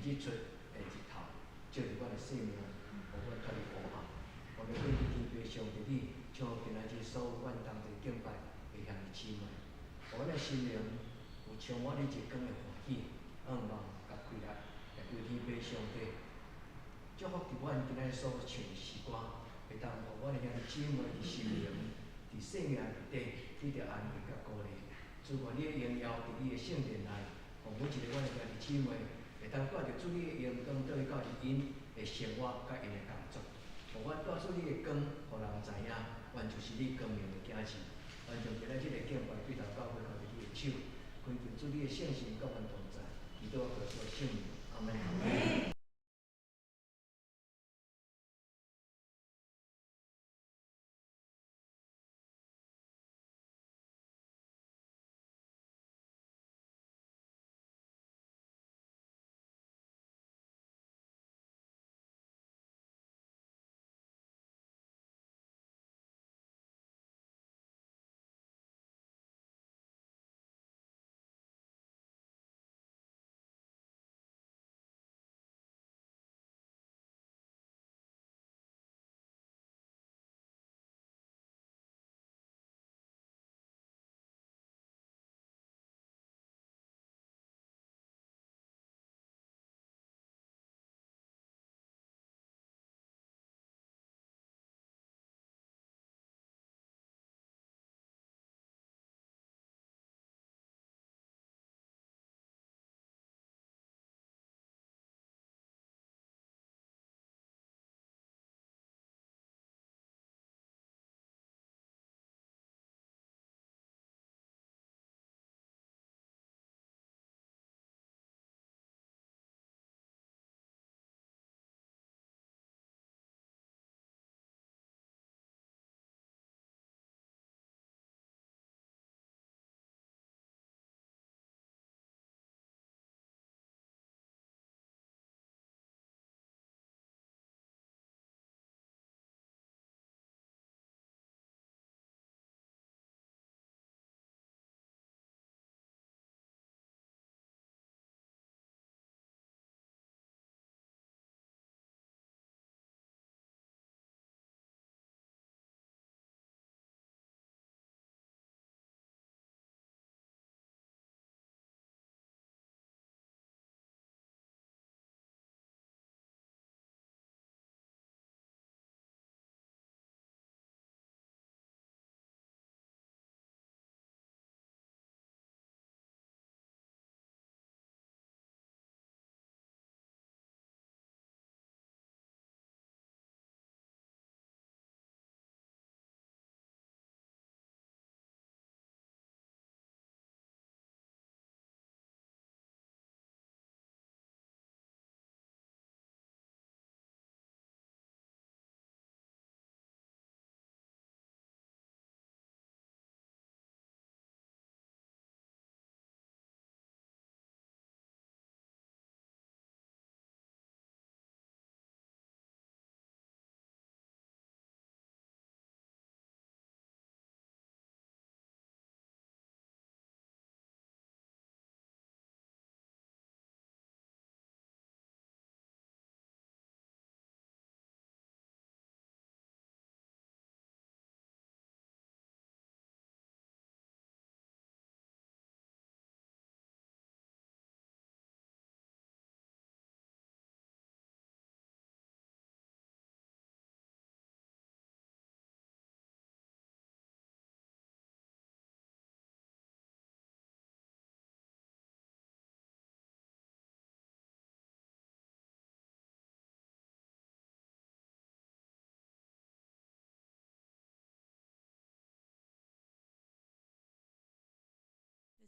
日出的日頭，照著阮的生命，予阮脫離黑暗。我們感謝天父上帝你，將今仔日所有阮同齊敬拜的兄弟姊妹，予阮的心靈有充滿你日光的歡喜、向望佮快樂，也求天父上帝祝福佇阮今仔日所唱的詩歌，會當予阮的兄弟姊妹佇心靈、佇生命內底得著安慰佮鼓勵。主願你的榮耀佇你的聖殿內，予每一个阮的兄弟姊妹會當帶著主你的榮光，轉去到𪜶的生活佮𪜶的工作。予阮帶出你的光，予人知影，阮就是你光明的囝兒。阮將今仔這个敬拜對頭到尾交佇你的手，懇求主你的聖神佮阮同在，祈禱耶穌聖名，阿們。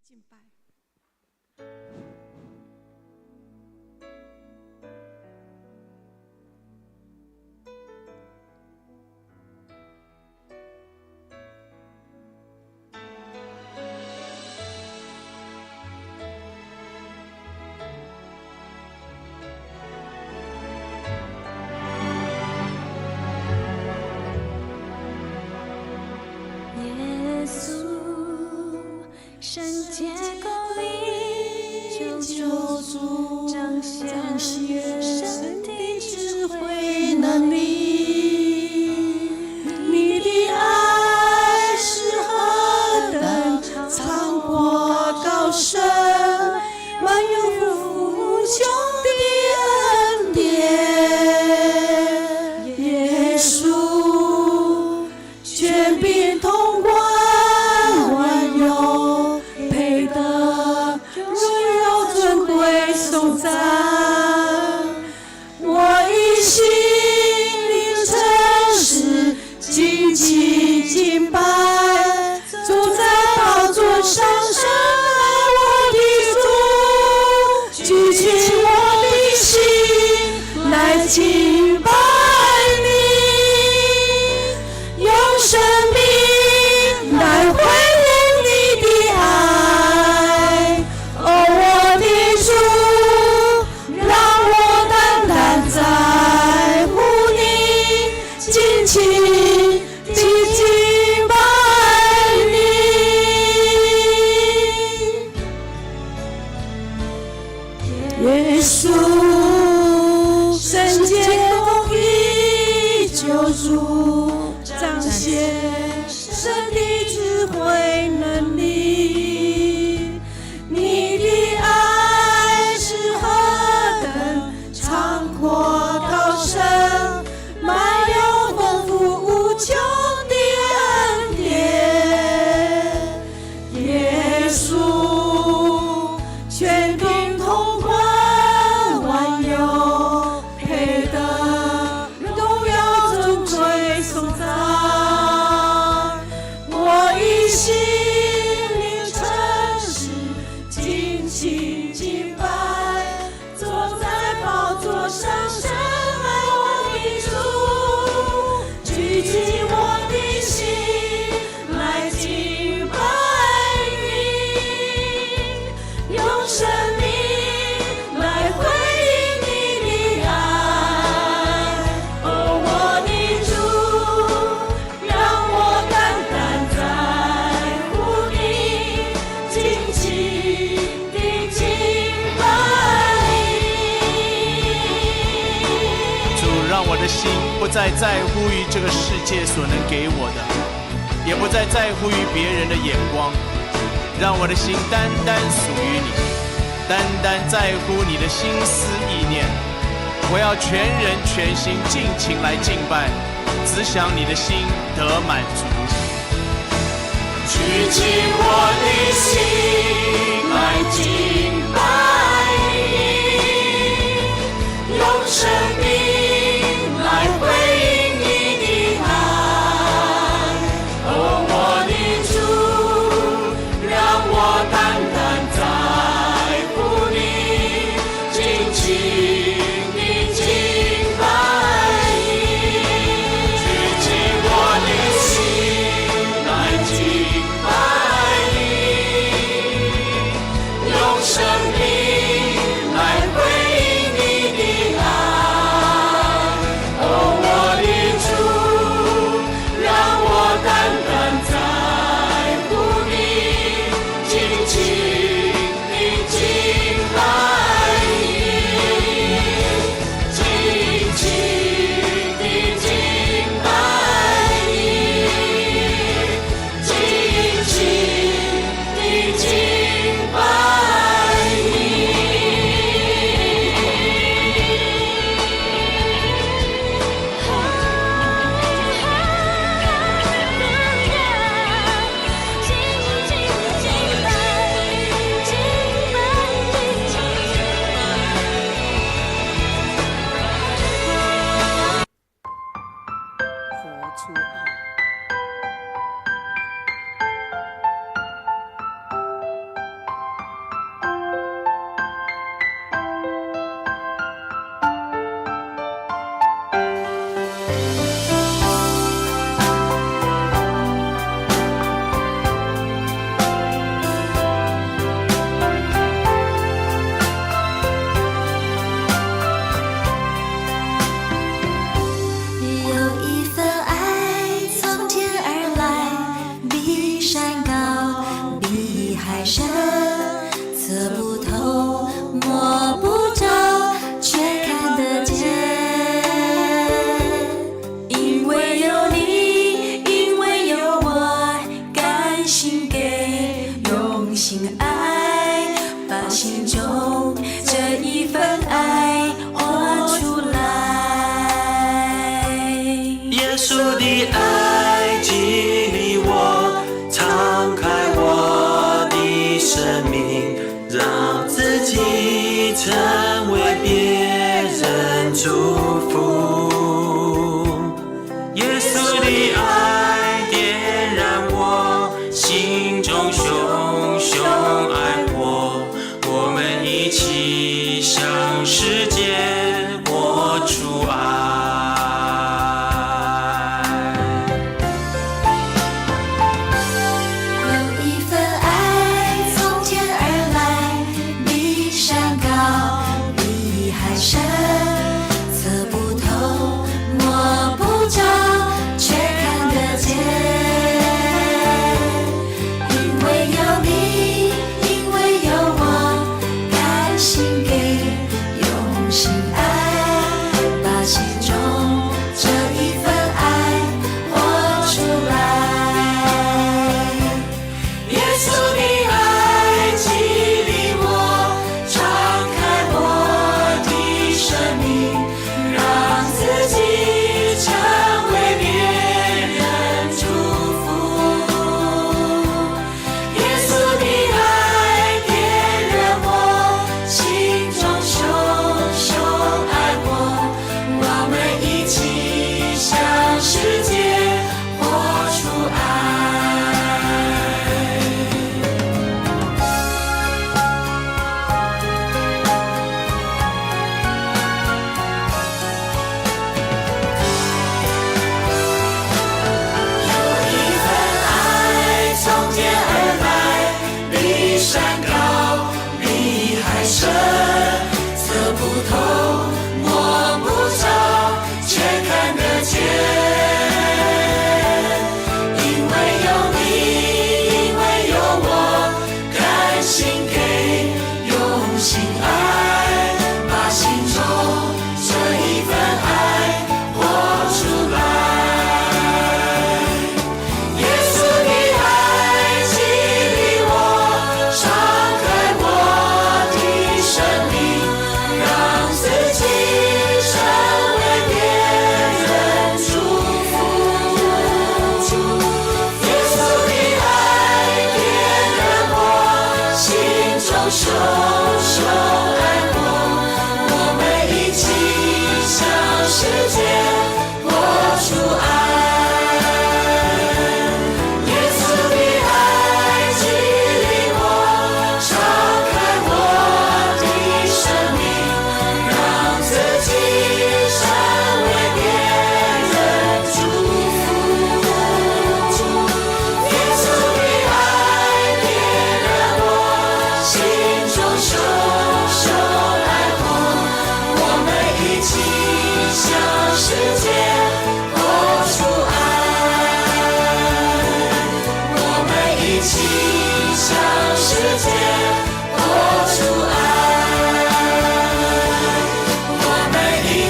敬拜。耶穌，聖潔公義救敬拜你，用生命來回應你的愛。哦，我的主，讓我單單在乎你，盡情地敬拜你。耶穌，聖潔公義救主，彰顯神的智慧能力。你的愛是何等長闊高深，滿有豐富無窮的恩典。耶穌，權柄統管萬有，配得榮耀尊貴頌讚。我以心靈誠實，盡情敬拜，坐在寶座上深愛我的主，舉起我的心來敬拜你，用生命來回應你的愛。哦，我的主，讓我單單在乎你，盡情地敬拜你。主，讓我的心不再在乎於這個世界所能給我的，也不再在乎於別人的眼光，讓我的心單單屬於你，單單在乎你的心思意念。我要全人全心盡情來敬拜，只想你的心得滿足。舉起我的心來敬拜你，用生命來回應你的愛。哦，我的主，讓我單單在乎你，盡情地敬拜你。舉起我的心來敬拜你，用生命來回應你的愛。哦，我的主，讓我單單在乎你，盡情地敬拜你，盡情地敬拜你，盡情地敬拜你。敬拜，敬拜，敬拜。活出愛。有一份愛從天而來，比山高，比海深，測不透，摸不着，卻看得見。因為有你，因為有我，甘心給，用心愛，把心中這一份愛活出來。耶穌的愛激勵我，敞開我的生命，讓自己成為別人祝福。耶穌的愛點燃我心中熊熊愛火，我們一起向世界活出愛。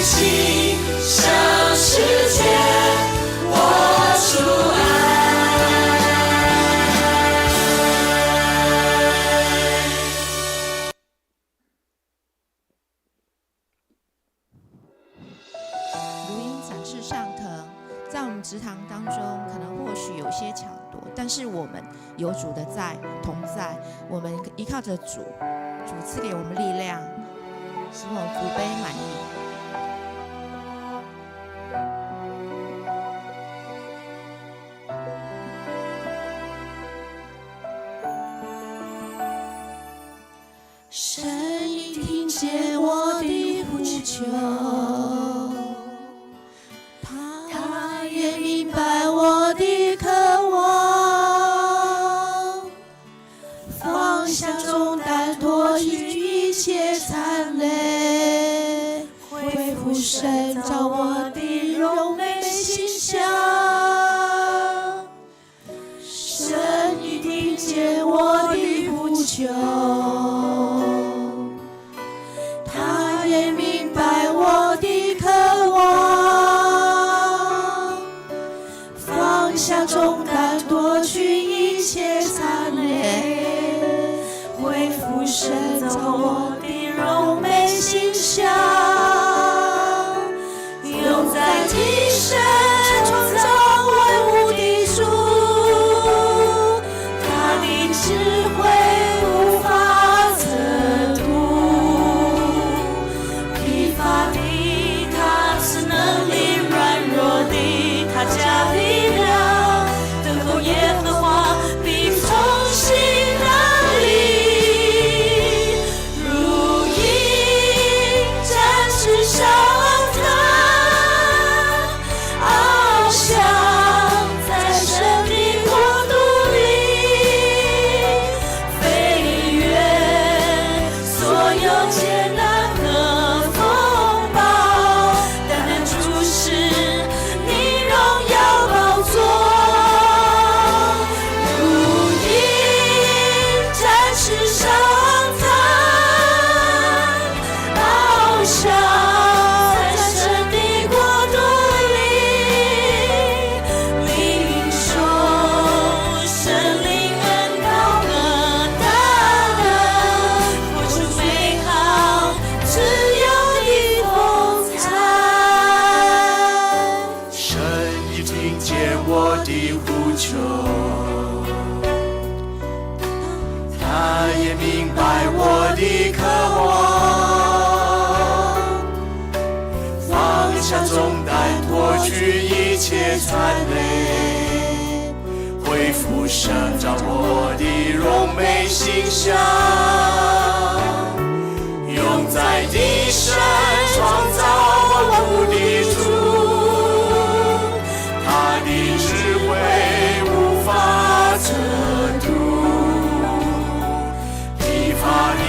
心，向世界活出爱。如鹰展翅上腾，在我们职堂当中，可能或许有些抢夺，但是我们有主的在同在，我们依靠着主，主赐给我们力量，使我们福杯满溢。神已听见我的呼求，他也明白我的渴望，放下重担，脱去一切缠累，恢复神造我的荣美形象。神已听见我的呼求，他也明白我的渴望，放下重担，脱去一切缠累，恢复神造我的荣美形象，永在地上创造万物的主，他的智慧无法测度，疲乏的他赐能力，软弱的他加力量，等候耶和华必重新得力，如鹰展翅上腾，翱翔在神的国度里，飞越所有艰难和风暴，单单注视你荣耀宝座，如鹰展翅上腾，翱翔在神的国度里，领受圣灵恩膏和大能，活出美好自由的风采。神已听见我的呼求，他也明白我的渴望，放下重担，脱去一切缠累，恢复神造我的荣美形象，永在的神创造万物的主，他的智慧无法测度，疲乏的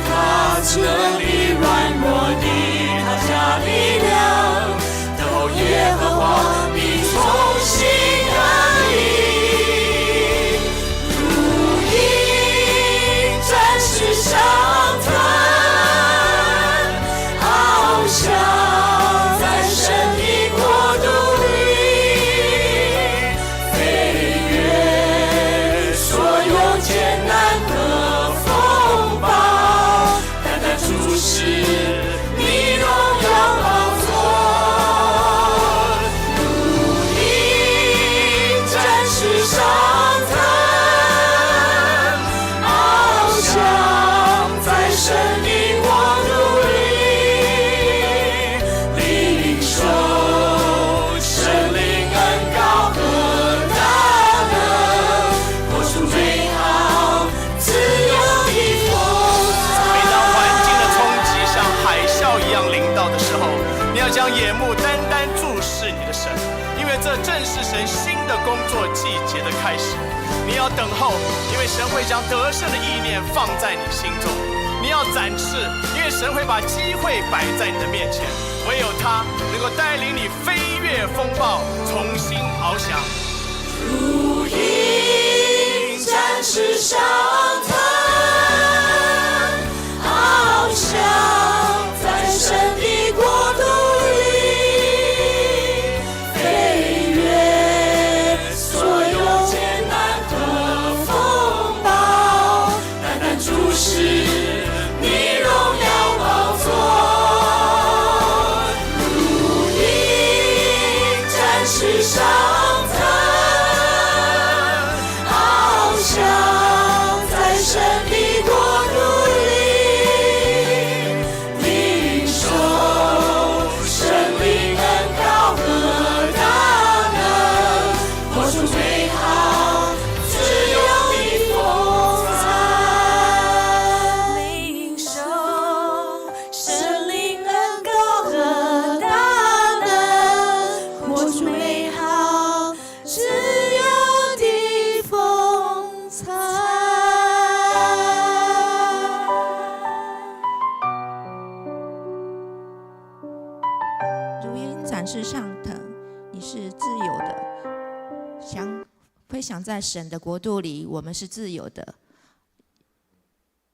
他赐能力，软弱的他加力量，等候耶和华必重新得力，如鹰展翅上腾，翱翔在神的国度里，飞越所有艰难和风暴，单单注视你荣耀宝座，如鹰展翅上腾，翱翔在神的国度里，领受圣灵恩膏和大能，活出美好自由的风采。每当环境的冲击像海啸一样临到的时候，你要将眼目单单注视你的神，因为这正是神新的工作季节的开始。你要等候，因为神会将得胜的意念放在你心中。你要展翅，因为神会把机会摆在你的面前。唯有他能够带领你飞越风暴，重新翱翔。如鹰展翅上腾，翱翔在神的国度。展翅上騰，你是自由的，想飛翔在神的國度裡，我們是自由的。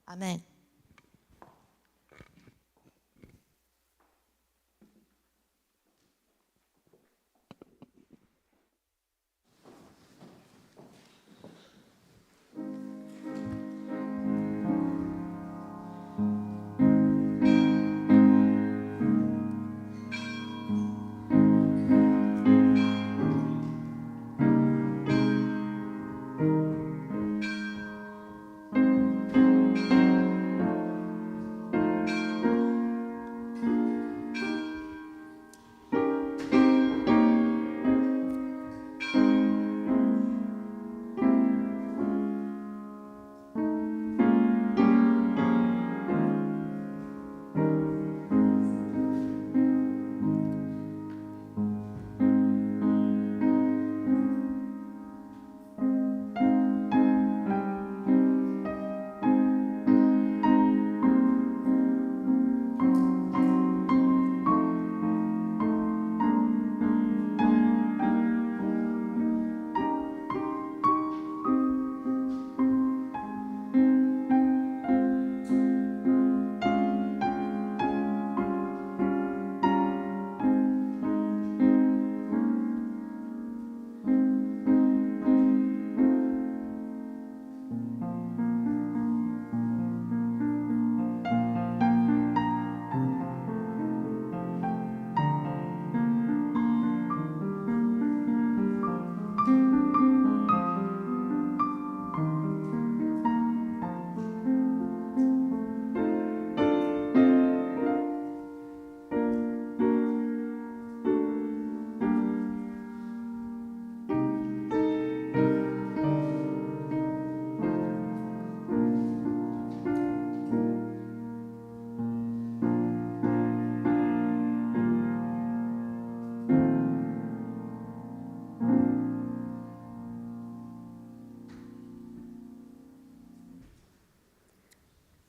阿門。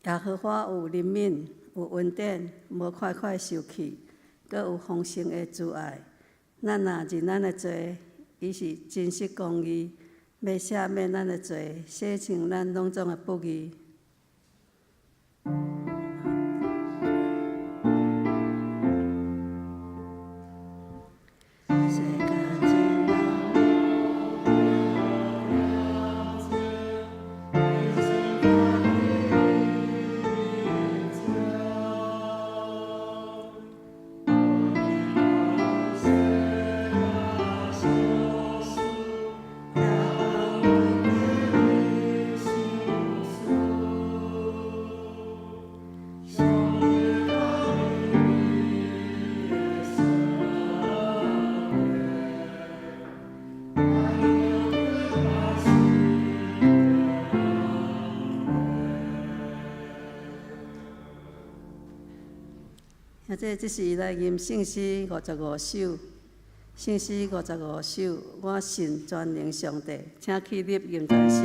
耶和華有憐憫，有恩典，無快快受氣，閣有豐盛的慈愛。咱若認咱的罪，伊是真實公義，欲赦免咱的罪，洗淨咱攏總的不義。這是來吟聖詩55首，聖詩55首，我信全能上帝，請起立吟全首。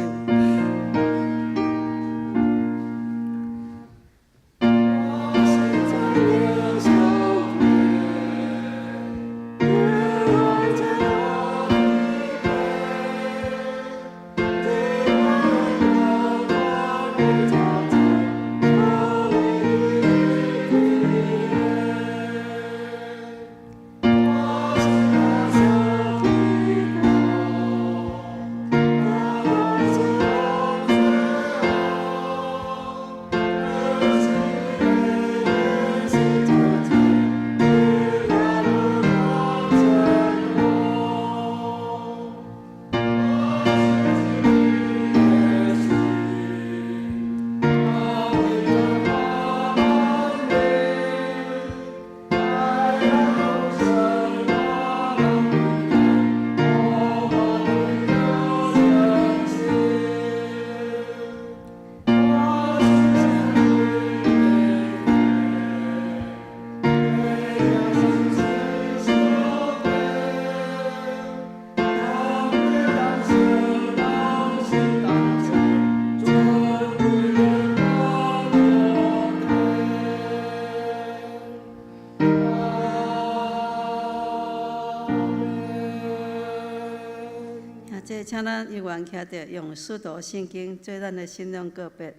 這請咱猶原徛著，用使徒信經做咱的信仰告白。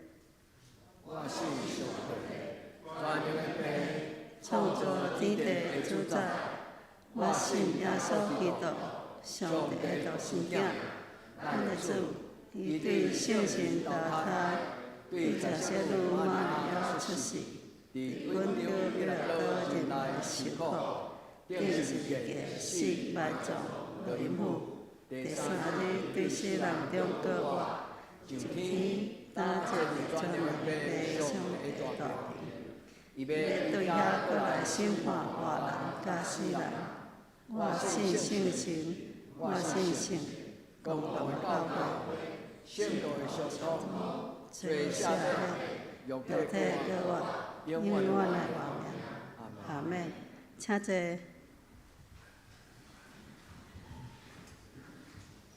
我信上帝，全能的父，創造天地的主宰。我信耶穌基督，上帝的獨生囝，咱的主，伊對聖神投胎，對十聖女瑪利亞出世，佇本丟彼拉多忍耐受苦，釘十字架死埋葬，落陰府。第三日對死人中復活，上天擔坐佇全能的父上帝大能，伊欲對遐閣來審判活人佮死人。我信聖神，我信聖公同的教會，聖道的相通，罪赦免，肉體復活，永遠的活命。阿門。請坐。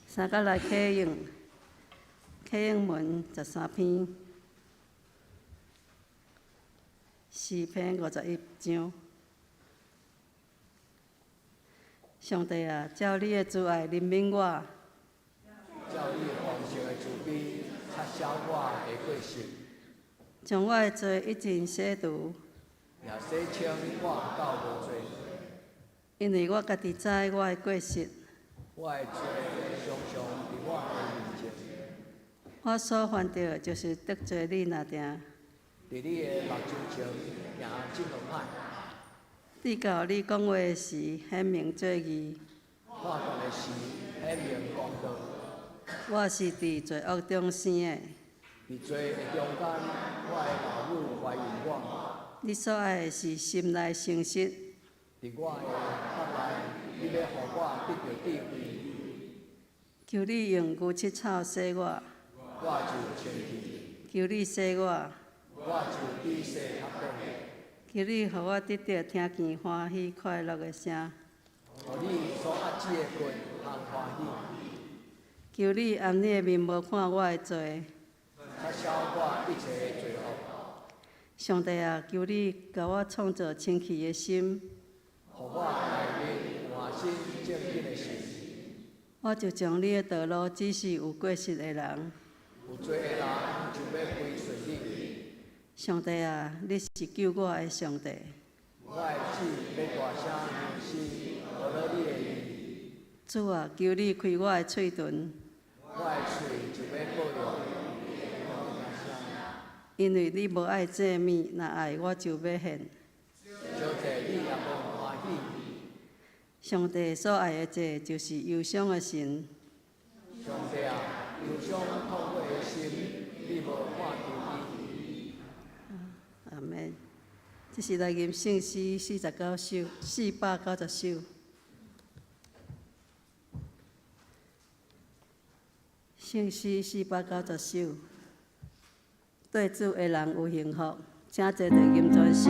三角來啟用，啟用文13篇，詩篇51章。上帝啊，照你的慈愛憐憫我。照你豐盛的慈悲，擦消我的過失。將我的罪一盡洗除。也洗清我到無罪。因為我家己知我的過失。我的罪常常佇我的面前。我所犯著就是得罪你爾定。佇你的目睭前行這麼歹。直到你講話時顯明做義。判斷的時顯明公道。我是佇罪惡中生的。佇罪的中間，我的老母懷孕我。你所愛的是心內誠實。佇我的腹內，你欲予我得著智慧。求你用牛膝草洗我。我就清氣。求你洗我。我就比雪較白。求你予我得著聽見歡喜快樂的聲。予你所壓制的棍通歡喜。求你按你的面無看我的罪。擦消我一切的罪惡。上帝啊，求你共我創造清氣的心。予我內面換新正直的心。我就將你的道路指示有過失的人。有罪的人就欲歸順你。上帝啊，你是救我的上帝。我的主欲大聲吟詩，歌頌你的義。主啊，求你開我的喙唇。我的喙就欲報應。因為你無愛祭物，若愛我就欲獻。燒祭你也無歡喜。上帝所愛的祭，就是憂傷的心。上帝啊，憂傷痛悔的心，你無看輕伊。阿門。這是來吟聖詩49首，490首。聖詩490首，對主的人有幸福，請坐佇吟全首。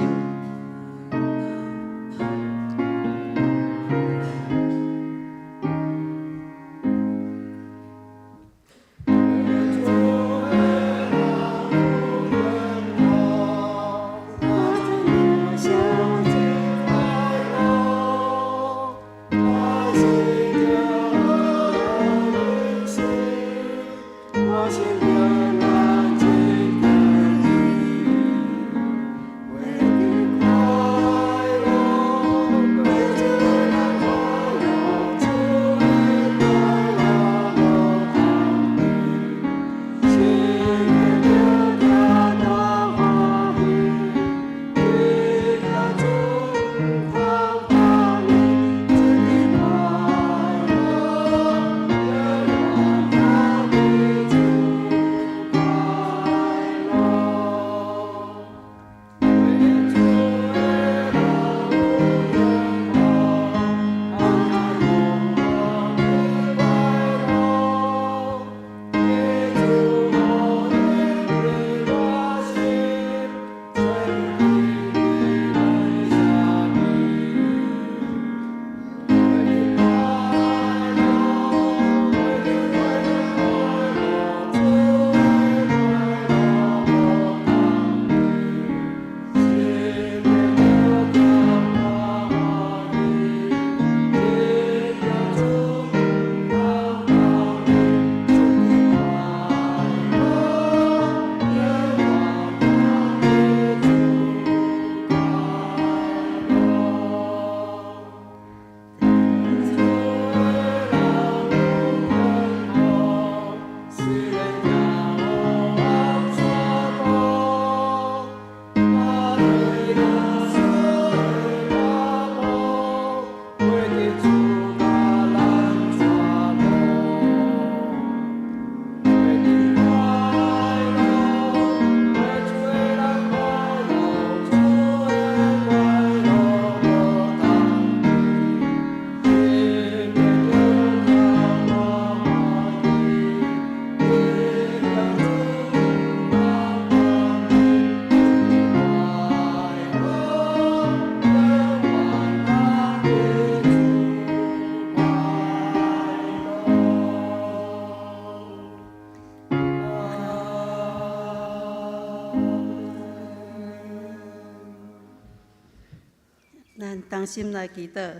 同心來祈禱，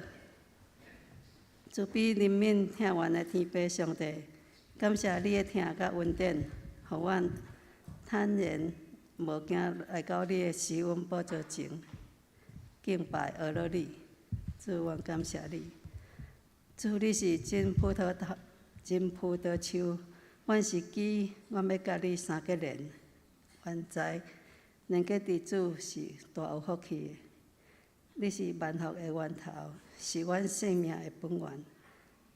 慈悲憐憫疼阮的天父上帝，感謝你的疼佮恩典，予阮坦然無驚來到你的施恩寶座前，敬拜阿羅你。主，阮感謝你。主，你是真葡萄頭，真葡萄樹，阮是枝，阮欲佮你相結連。阮知連結佇主是大有福氣的。你是萬福的源頭，是阮生命的本源，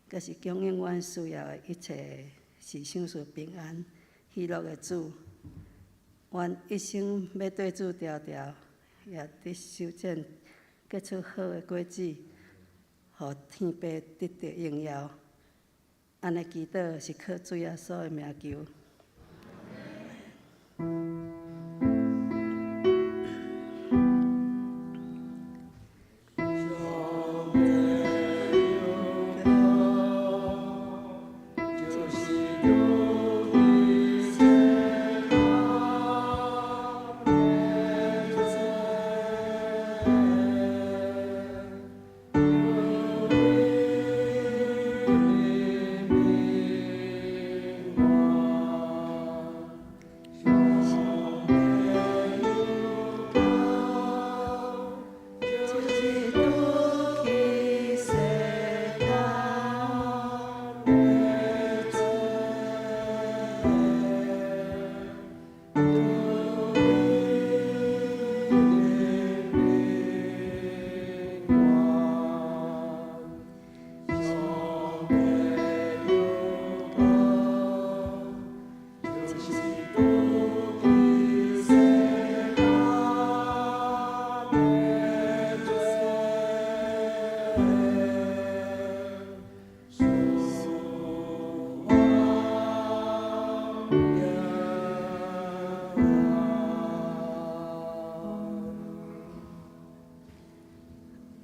閣是供應阮需要的一切，是賞賜平安、喜樂的主。阮一生欲對主牢牢，也得修剪，結出好的果子，予天父得著榮耀。按呢祈禱是靠主耶穌的名求。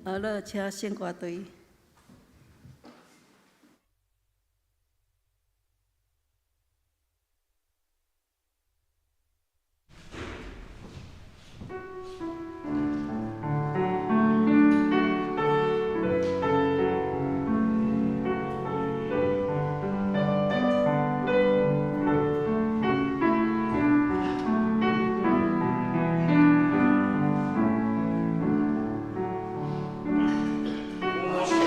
好了，請聖歌隊。我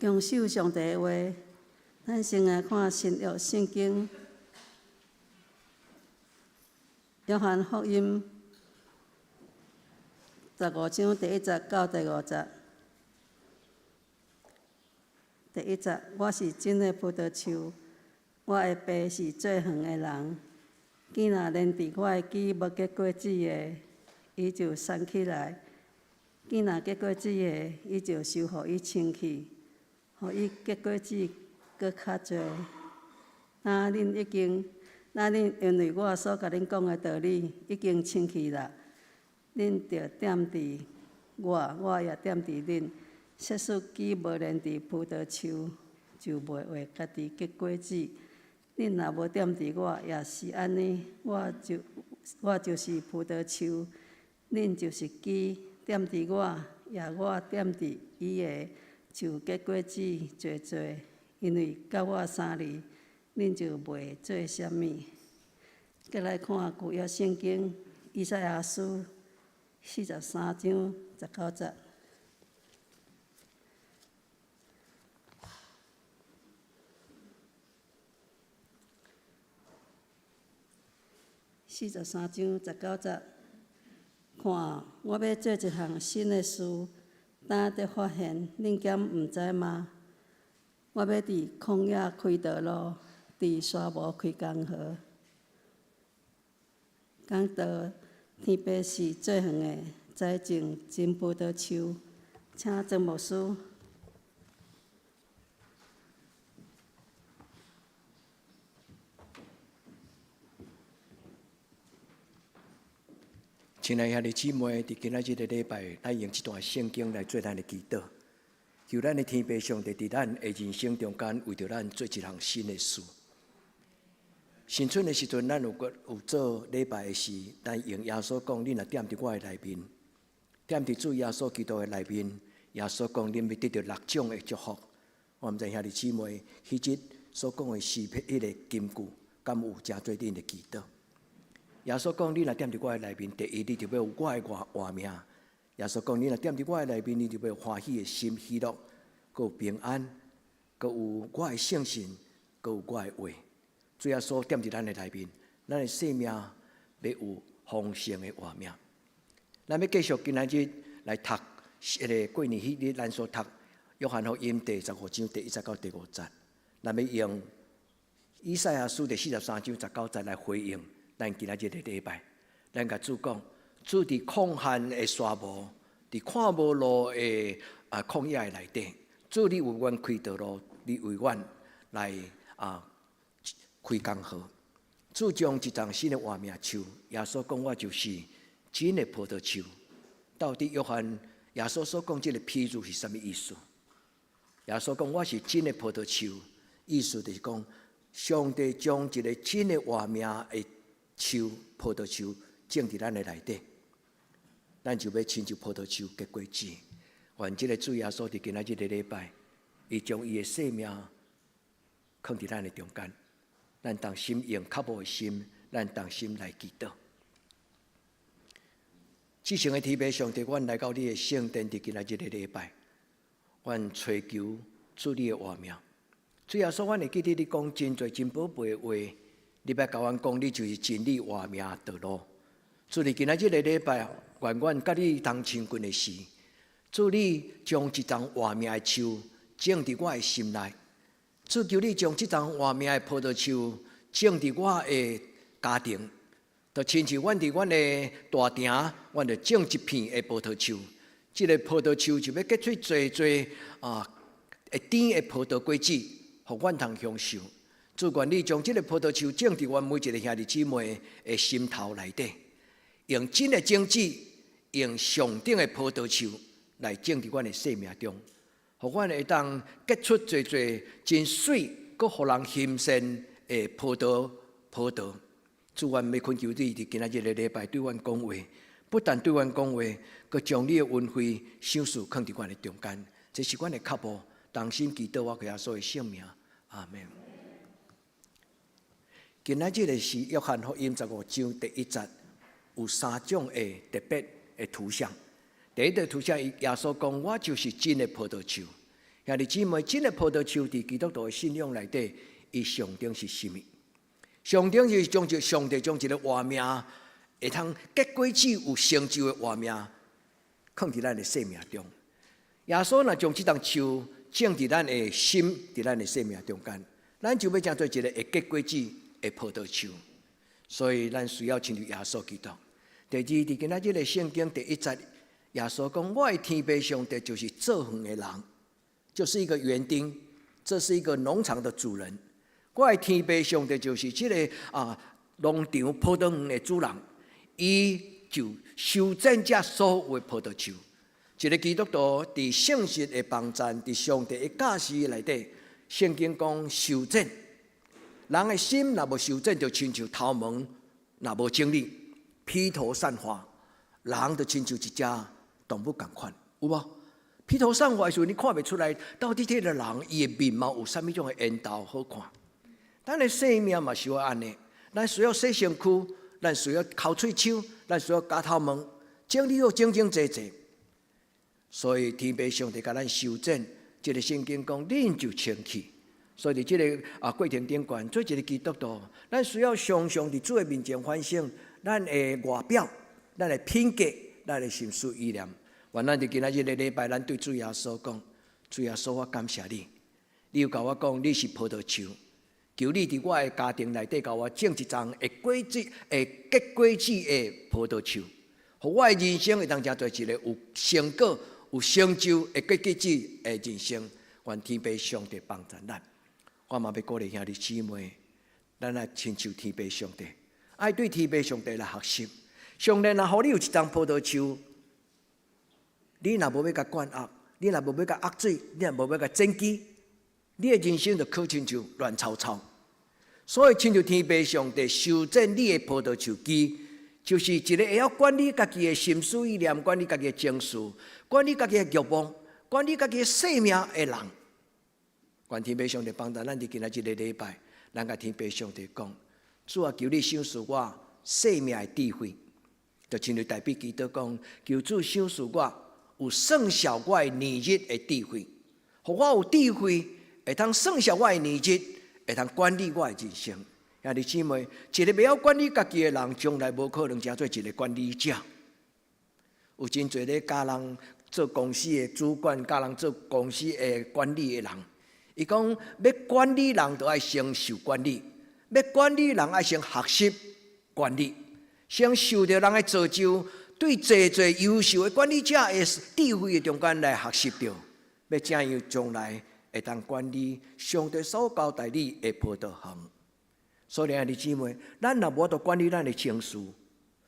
強守上帝的話。咱先來看新約聖經，約翰福音15章第一節到第五節。第一節，我是真的葡萄樹，我的爸是做園的人。枝若連佇我的枝無結果子的，伊就刪起來；枝若結果子的，伊就修予伊清氣，予伊結果子閣較濟。若恁已經，若恁因為我所共恁講的道理已經清氣啦，恁著踮佇我，我也踮佇恁。設使枝無連佇葡萄樹，就袂會家己結果子。恁若無踮佇我，也是按呢。我就我就是葡萄樹，恁就是枝。踮佇我，也我踮佇伊的，就結果子濟濟。因為佮我相離，恁就袂做啥物。閣來看舊約聖經，以賽亞書43章19節。43章19節，看，我欲做一項新的事，今才發現，恁敢毋知嗎？我欲佇曠野開道路，佇沙漠開江河。講到天父是做園的，栽種真葡萄樹，請曾牧師。親愛兄弟姊妹，佇今仔日的禮拜，咱用這段聖經來做咱的祈禱，求咱的天父上帝佇咱的人生中間，為著咱做一項新的事。新春的時陣，咱有閣有做禮拜的時，咱用耶穌講：恁若踮佇我的內面，踮佇主耶穌基督的內面，耶穌講：恁欲得著六種的祝福。我毋知兄弟姊妹，彼日所講的詩篇彼个金句，敢有成做恁的祈禱？耶穌講：你若踮佇我的內面，第一，你就欲有我的活活命。耶穌講：你若踮佇我的內面，你就欲有歡喜的心、喜樂，閣有平安，閣有我的聖神，閣有我的話。主耶穌踮佇咱的內面，咱的生命欲有豐盛的活命。咱欲繼續今仔日來讀彼个過年彼日，咱所讀約翰福音第十五章第一節到第五節。咱欲用以賽亞書第四十三章十九節來回應。咱今仔日的禮拜，咱共主講，主佇曠旱的沙漠，佇看無路的啊曠野的內底，主你為阮開道路，你為阮來啊開江河。主將一叢新的活命樹，耶穌講我就是真的葡萄樹。到底約翰耶穌所講這个譬喻是啥物意思？耶穌講我是真的葡萄樹，意思就是講上帝將一个真的活命的樹葡萄樹種佇咱的內底，咱就欲親像葡萄樹結果子。願這个主耶穌佇今仔日个禮拜，伊將伊的生命囥佇咱的中間，咱同心用渴慕的心，咱同心來祈禱。至聖的天父上帝，阮來到你的聖殿，佇今仔日个禮拜，阮揣求主你的活命。主耶穌，阮會記得你講真濟真寶貝的話。你捌共阮講，你就是真理、活命、道路。主你今仔這个禮拜，願阮佮你同親近的時，主你將一叢活命的樹種佇我的心內。主求你將這叢活命的葡萄樹種佇我的家庭，就親像阮佇阮的大埕，阮就種一片的葡萄樹。這个葡萄樹就欲結出濟濟啊，會甜的葡萄果子，予阮通享受。主願你將這个葡萄樹種佇阮每一个兄弟姊妹的心頭內底，用真的種子，用上等的葡萄樹來種佇阮的生命中，予阮會當結出濟濟真媠，閣予人欣羨的葡萄葡萄。主，阮欲懇求你佇今仔日个禮拜對阮講話，不但對阮講話，閣將你的恩惠賞賜囥佇阮的中間。這是阮的渴慕，同心祈禱，我耶穌的聖名，阿們。今仔日个是約翰福音十五章第一節，有三種的特別的圖像。第一個圖像，耶穌講：我就是真的葡萄樹。兄弟姊妹，真的葡萄樹佇基督徒的信仰內底，伊象徵是啥物？象徵是將一上帝將一个活命，會通結果子有成就的活命，囥佇咱的生命中。耶穌若將這叢樹種佇咱的心，佇咱的生命中間，咱就欲成做一个會結果子的葡萄樹。所以，咱需要親像耶穌基督。第二，佇今仔日的聖經第一節，耶穌講：我的天父上帝就是造園的人，就是一個園丁，這是一個農場的主人。我的天父上帝就是這个農場葡萄園的主人，伊就修剪這所有的葡萄樹。一个基督徒佇聖實的幫贊，佇上帝的教示內底，聖經講修剪。人的心若無修剪，就親像頭毛若無整理，披頭散髮，人就親像一隻動物仝款，有無？披頭散髮的時陣，你看袂出來，到底這个人伊的面貌有啥物種的緣投好看。咱的生命嘛是按呢，咱需要洗身軀，咱需要摳喙鬚，咱需要鉸頭毛，整理好整整齊齊。所以天父上帝共咱修剪，這个聖經講，恁就清氣。所以佇這个過程頂懸，做一个基督徒，咱需要常常佇主的面前反省咱的外表、咱的品格、咱的心思意念。願咱佇今仔日的禮拜，咱對主耶穌講：主耶穌，我感謝你，你有共我講你是葡萄樹，求你佇我的家庭內底，共我種一叢會果子、會結果子的葡萄樹，予我的人生會當成做一個有成果、有成就、會結果子的人生。願天父上帝幫助咱。我嘛欲鼓勵兄弟姊妹，咱來親像天父上帝，愛對天父上帝來學習。上帝若予你有一叢葡萄樹，你若無欲共灌壓，你若無欲共壓水，你若無欲共剪枝，你的人生就好親像亂糟糟。所以，親像天父上帝修剪你的葡萄樹枝，就是一个會曉管理家己的心思意念、管理家己的情緒、管理家己的欲望、管理家己的生命的人。願天父上帝幫助咱佇今仔這个禮拜，咱共天父上帝講：主啊，求你賞賜我生命的智慧，就親像大衛祈禱講，求主賞賜我有算數我的年日的智慧，予我有智慧，會通算數我的年日，會通管理我的人生。兄弟姊妹，一个袂曉管理家己的人，將來無可能成做一个管理者。有真濟咧教人做公司的主管，教人做公司的管理的人，伊講欲管理人，就愛先受管理；欲管理人，愛先學習管理，先受著人的造就，對濟濟優秀的管理者的智慧的中間來學習著，欲怎樣將來會當管理上帝所交代你的葡萄園。所以兄弟姊妹，咱若無法度管理咱的情緒，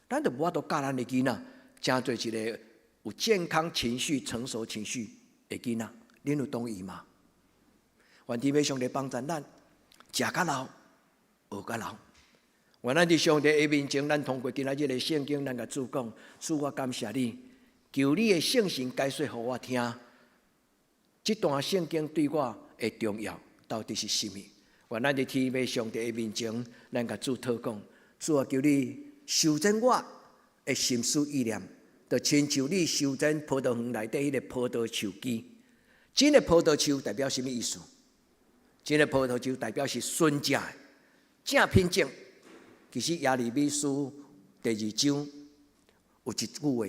咱就無法度教咱的囡仔，成做一个有健康情緒、成熟情緒的囡仔。恁有同意嗎？願天父上帝幫助咱，食較老，學較老。願咱佇上帝的面前，咱通過今仔日的聖經，咱共主講：主，我感謝你，求你的聖神解說予我聽。這段聖經對我的重要到底是啥物？願咱佇天父上帝的面前，咱共主禱告：主啊，求你修剪我的心思意念，就親像你修剪葡萄園內底彼个葡萄樹枝。真的葡萄樹代表啥物意思？真的葡萄樹代表是純正的正品種。其實耶利米書第二章有一句話，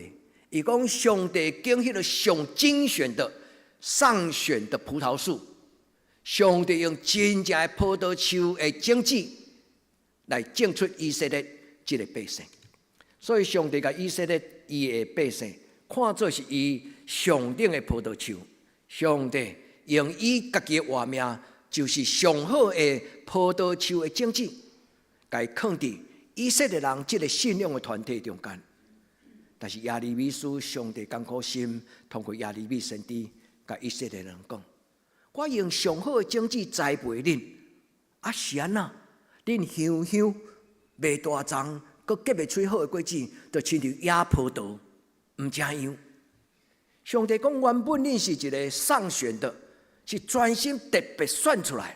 伊講上帝揀彼个上精選的上選的葡萄樹，上帝用真正的葡萄樹的種子來種出以色列這个百姓。所以上帝共以色列伊的百姓看做是伊上頂的葡萄樹。上帝用伊家己的活命，就是上好的葡萄樹的種子，共伊囥佇以色列人這个信仰的團體中間。但是耶利米書上帝艱苦心，通過耶利米先知，共以色列人講：我用上好的種子栽培恁，啊是按怎？恁香香袂大叢，閣結袂出好的果子，就親像野葡萄，毋成樣。上帝講，原本恁是一个上選的，是專心特別選出來，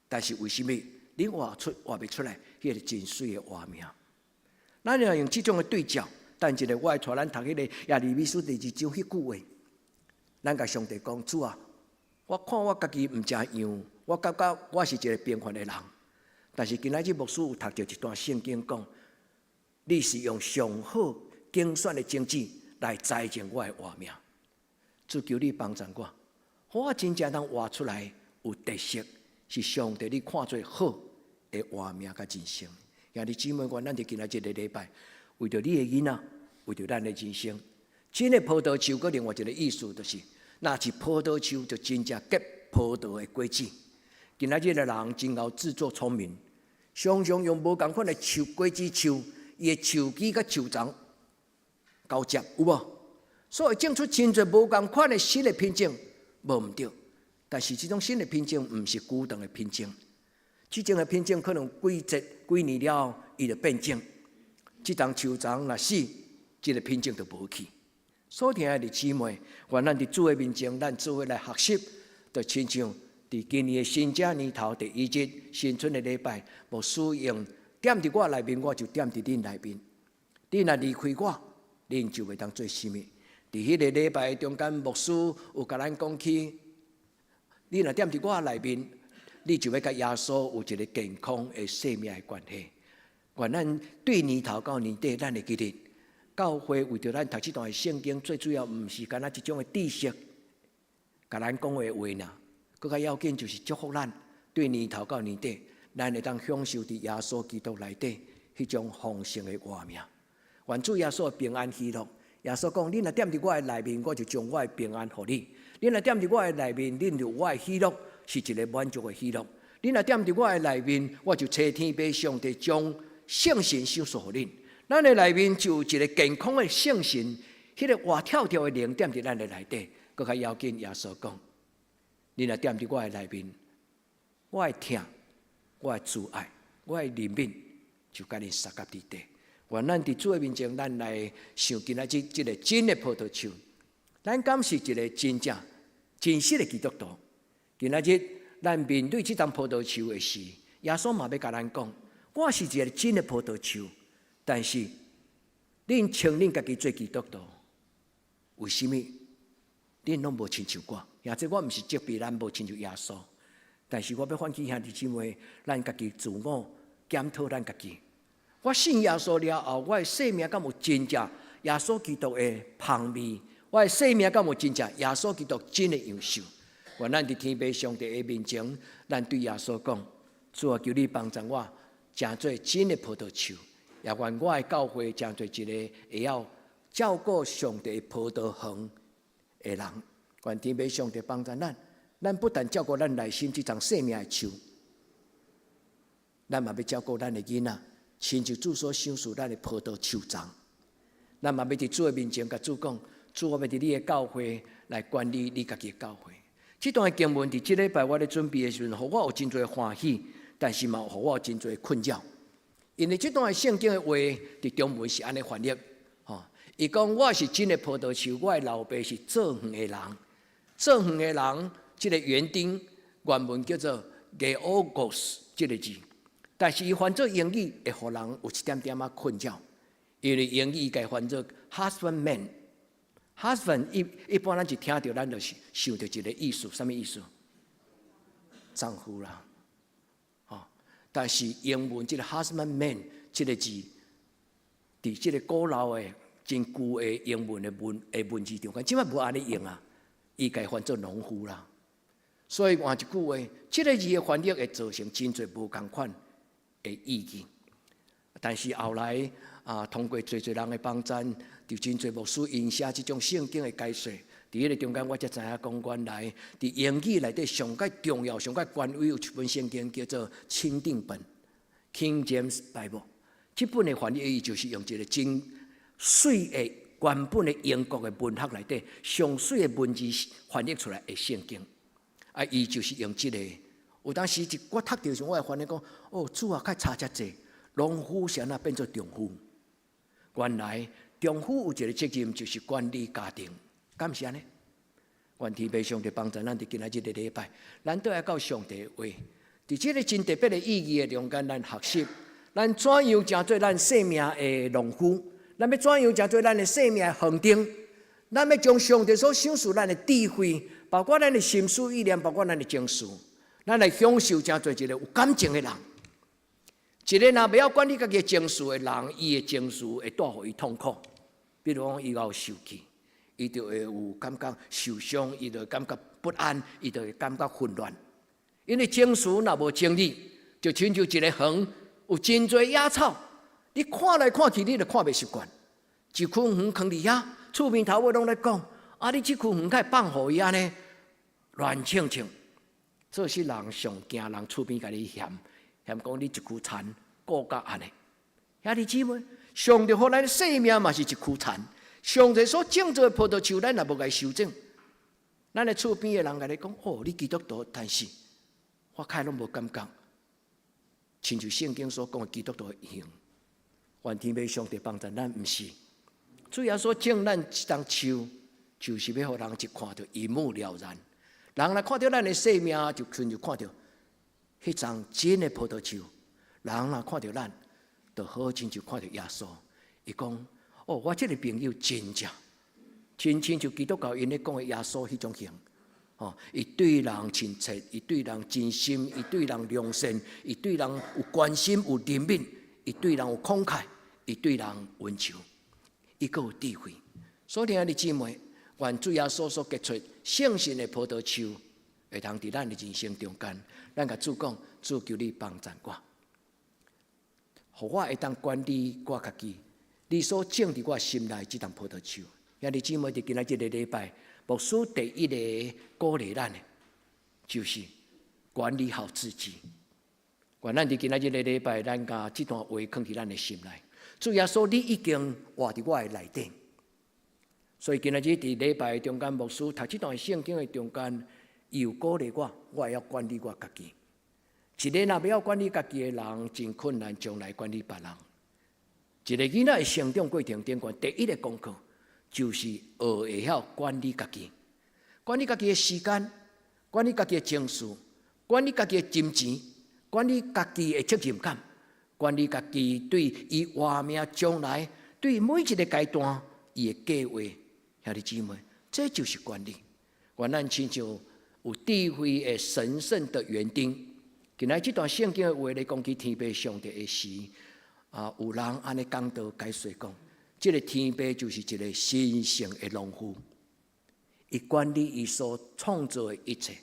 但是為什麼恁活袂出來？彼个真媠的畫面。咱若用這種的對照，等一下我會帶咱讀彼个耶利米書第二章彼句話，咱共上帝講：主啊，我看我家己毋誠像，我感覺我是一個平凡的人。但是今仔日牧師有讀著一段聖經講，你是用上好揀選的種子來栽種我的活命。主求你幫贊我，予我真正通活出來有特色，是上帝你看做好的活命佮人生。兄弟姊妹，願咱佇今仔這個禮拜，為著你的囡仔，為著咱的人生，真的葡萄樹，閣另外一個意思就是，若是葡萄樹就真正結葡萄的果子。今仔日的人真𠢕自作聰明，常常用無仝款的樹果子樹，伊的樹枝佮樹叢交接，有無？所以種出真濟無仝款的新的品種，無毋對。但是這種新的品種毋是久長的品種，這種的品種可能幾節幾年了後，伊就變種。這叢樹叢若死，這個品種就無去。所親愛的姊妹，願咱佇主的面前，咱做伙來學習，就親像佇今年的新正年頭第一日新春的禮拜，牧師用踮佇我內面，我就踮佇恁內面。恁若離開我，恁就袂當做啥物。佇彼個禮拜中間，牧師有共咱講起，你若踮佇我內面，你就欲佮耶穌有一個健康的生命的關係。願咱對年頭到年底，咱會記得教會為著咱讀這段聖經，最主要毋是干焦一種的知識，共咱講的話爾，閣較要緊就是祝福咱對年頭到年底，咱會當享受佇耶穌基督內底彼種豐盛的活命。願主耶穌平安喜樂。耶穌講：恁若踮佇我的內面，我就將我的平安予你；恁若踮佇我的內面，恁就我的喜樂是一個滿足的喜樂。恁若踮佇我的內面，我就差天父上帝將聖神賞賜予恁。咱的內面就有一個健康的聖神，彼個活跳跳的靈踮佇咱的內底。閣較要緊，耶穌講：恁若踮佇我的內面，我的疼，我的慈愛，我的憐憫，就共恁相佮佇底。願咱佇主的面前，咱來想今仔日這個真的葡萄樹，咱敢是一個真正真實的基督徒？今仔日咱面對這叢葡萄樹的時，耶穌嘛欲共咱講：我是一個真的葡萄樹，但是恁稱恁家己做基督徒，為啥物恁攏無親像我？或者我毋是責備咱無親像耶穌，但是我欲喚起兄弟姊妹，咱家己自我檢討咱家己。我信耶穌了後，我的生命敢有真正耶穌基督的芳味？我的生命敢有真正耶穌基督真的樣式？願咱佇天父上帝的面前，咱對耶穌講：主啊，求你幫助我，成做真的葡萄樹，也願我的教會成做一個會曉照顧上帝葡萄園的人。願天父上帝幫助咱，咱不但照顧咱內心這叢生命的樹，咱嘛欲照顧咱的囡仔。親像主所賞賜咱的葡萄樹叢，咱嘛欲佇主的面前共主講：主，我欲佇你的教會來管理你家己的教會。這段經文佇這禮拜我咧準備的時陣，予我有真濟歡喜，但是嘛，予我有真濟困擾。因為這段聖經的話佇中文是按呢翻譯，吼，伊講我是真的葡萄樹，我的老爸是造園的人。造園的人，這個園丁原文叫做 georgos 這個字。但是伊翻做英語會予人有一點點仔困擾，因為英語伊共翻做 husbandman。husband 一般咱一聽著，咱就是想著一個意思，啥物意思？丈夫啦，吼。但是英文這個 husbandman 這個字，佇這個古老的、真舊的英文的文字中間，這擺無按呢用啊，伊共翻做農夫啦。所以換一句話，這個字的翻譯會造成真濟無仝款的意見，但是後來啊，通過濟濟人的幫贊，就真濟牧師𪜶寫這種聖經的解說。佇彼個中間，我才知影講原來佇英語內底上蓋重要、上蓋權威有一本聖經叫做欽定本（King James Bible）。這本的翻譯，伊就是用一個真媠的原本的英國的文學內底上媠的文字翻譯出來的聖經。啊，伊就是用這個。有當時一我讀著時，我會翻譯講：哦，主啊，較差遮濟，農夫是按怎變做丈夫？原來丈夫有一個責任，就是管理家庭，敢是按呢？願天父上帝幫助咱佇今仔這個禮拜，咱倒來到上帝的話，佇這個真特別的意義的中間，咱學習，咱怎樣成做咱生命的農夫？咱欲怎樣成做咱的生命的園丁？咱欲將上帝所賞賜咱的智慧，包括咱的心思意念，包括咱的情緒，咱來享受成做一個有感情的人。一個若袂曉管理家己情緒的人，伊的情緒會帶予伊痛苦。比如講，伊有受氣，伊就會有感覺受傷，伊就會感覺不安，伊就會感覺混亂。因為情緒若無整理，就親像一個園有真濟野草，你看來看去，你就看袂習慣。一區園囥佇遐，厝邊頭尾攏咧講：啊，你這區園敢會放予伊按呢亂衝衝。這是人上驚人厝邊共你嫌，嫌講你一區田顧甲按呢。兄弟姊妹，上帝予咱生命嘛是一區田，上帝所種做的葡萄樹，咱若無共伊修整，咱的厝邊的人共你講：哦，你基督徒，但是我看攏無感覺，親像聖經所講的基督徒的形。願天父上帝幫助咱，毋是。主耶穌種咱這丛樹，就是欲予人一看就一目了然。人來看著咱的生命，就親像看著彼叢真的葡萄樹。人若看著咱，就好親像看著耶穌。伊講：哦，我這个朋友真正，親親像基督教𪜶咧講的耶穌彼種形。哦，伊對人親切，伊對人真心，伊對人良善，伊對人有關心、有憐憫，伊對人有慷慨，伊對人溫柔，伊閣有智慧。所以，兄弟姊妹，願主耶穌所結出聖神的葡萄樹，會通佇咱的人生中間，咱共主講：主求你幫贊我，予我會當管理我家己。你所種佇我心內這叢葡萄樹，兄弟姊妹，佇今仔這个禮拜，牧師第一个鼓勵咱的，就是管理好自己。願咱佇今仔這个禮拜，咱共這段話囥佇咱的心內。主耶穌，你已經活佇我的內底，所以今仔日佇禮拜中間，牧師讀這段聖經的中間，伊有鼓勵我，我會曉管理我家己。一個若袂曉管理家己的人，真困難將來管理別人。一個囡仔的成長過程頂懸，第一个功課就是學會曉管理家己，管理家己的時間，管理家己的情緒，管理家己的金錢，管理家己的責任感，管理家己對伊活命將來對每一个階段伊的計劃。兄弟姊妹，這就是管理。願咱親像有智慧的神聖的園丁。今仔這段聖經的話咧，講起天父上帝的時，啊，有人按呢講道解說講，這个天父就是一个神聖的農夫，伊管理伊所創造的一切。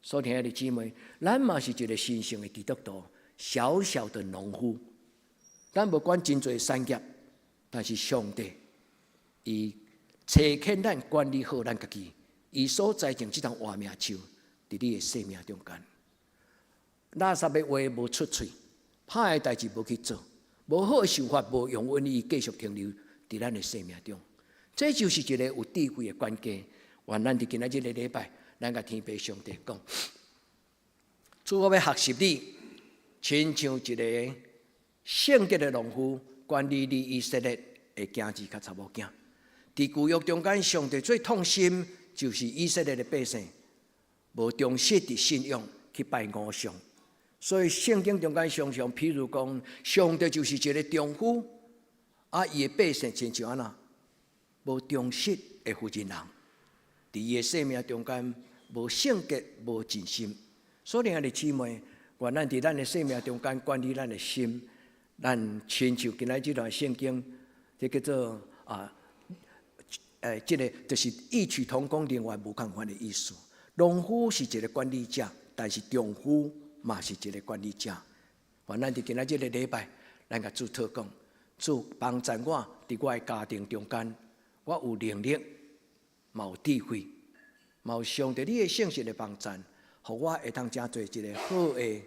所以，兄弟姊妹，咱嘛是一个神聖的基督徒，小小的農夫，咱無管真濟產業，但是上帝伊差遣咱管理好咱家己，伊所栽種這叢活命樹，佇你的生命中間。垃圾的話無出喙，歹的代誌無去做，無好的想法無容許伊繼續停留佇咱的生命中。這就是一个有智慧的管家。願咱佇今仔這个禮拜，咱共天父上帝講：主，我欲學習你，親像一个聖潔的農夫，管理你以色列的囝兒佮查某囝。佇舊約中間，上帝最痛心就是以色列的百姓無忠實佇信仰去拜偶像。所以聖經中間常常，譬如講，上帝就是一个丈夫，啊，伊的百姓親像按怎無忠實的婦人人，佇伊的生命中間無聖潔、無盡心。所以兄弟姊妹，願咱佇咱的生命中間管理咱的心，咱親像今仔這段聖經，這叫做啊，這个就是異曲同工，另外無仝款的意思。農夫是一个管理者，但是丈夫嘛是一个管理者。願咱佇今仔這个禮拜，咱共主禱告，主幫助我佇我的家庭中間，我有能力，嘛有智慧，嘛有上帝你的聖神的幫助，予我會當成做一个好的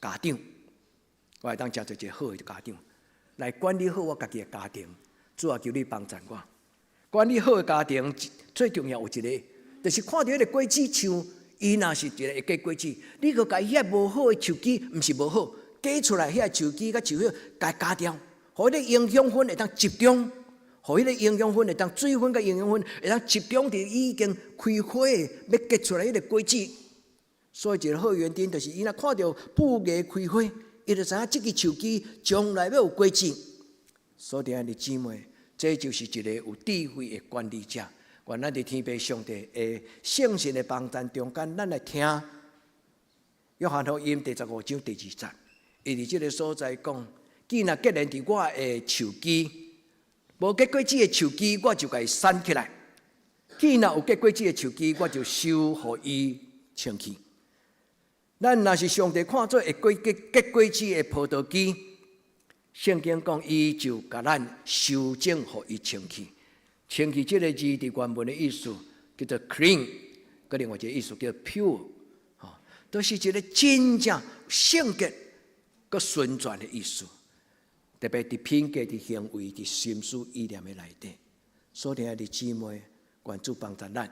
家長，我會當成做一个好的家長，來管理好我家己的家庭。主啊，求你幫助我，管理好的家庭最重要有一个，就是看著彼个果子樹。伊若是一个會結果子，你閣共伊遐無好的樹枝，毋是無好，結出來遐樹枝佮樹葉，共伊鉸掉，予彼個營養分會當集中，予彼個營養分會當水分佮營養分會當集中佇已經開花欲結出來彼個果子。所以一个好園丁就是伊若看著布芽開花，伊就知影這支樹枝將來欲有果子。所以兄弟姊妹，這就是一个有智慧的管理者。願咱佇天父上帝的聖神的幫贊中間，咱來聽約翰福音第15章第2節，伊佇這个所在講：既若結連佇我的樹枝，無結果子的樹枝，我就共伊鏟起來；既若有結果子的樹枝，我就修予伊清氣。咱若是上帝看做會結果子的葡萄枝，聖經講伊就共咱修整，予伊清氣。清氣這个字佇原文的意思叫做 clean，閣另外一个意思叫 pure，吼，都是一个真正聖潔、閣純全的意思。特別佇品格、佇行為、佇心思意念的內底。所以，兄弟姊妹，願主幫助咱，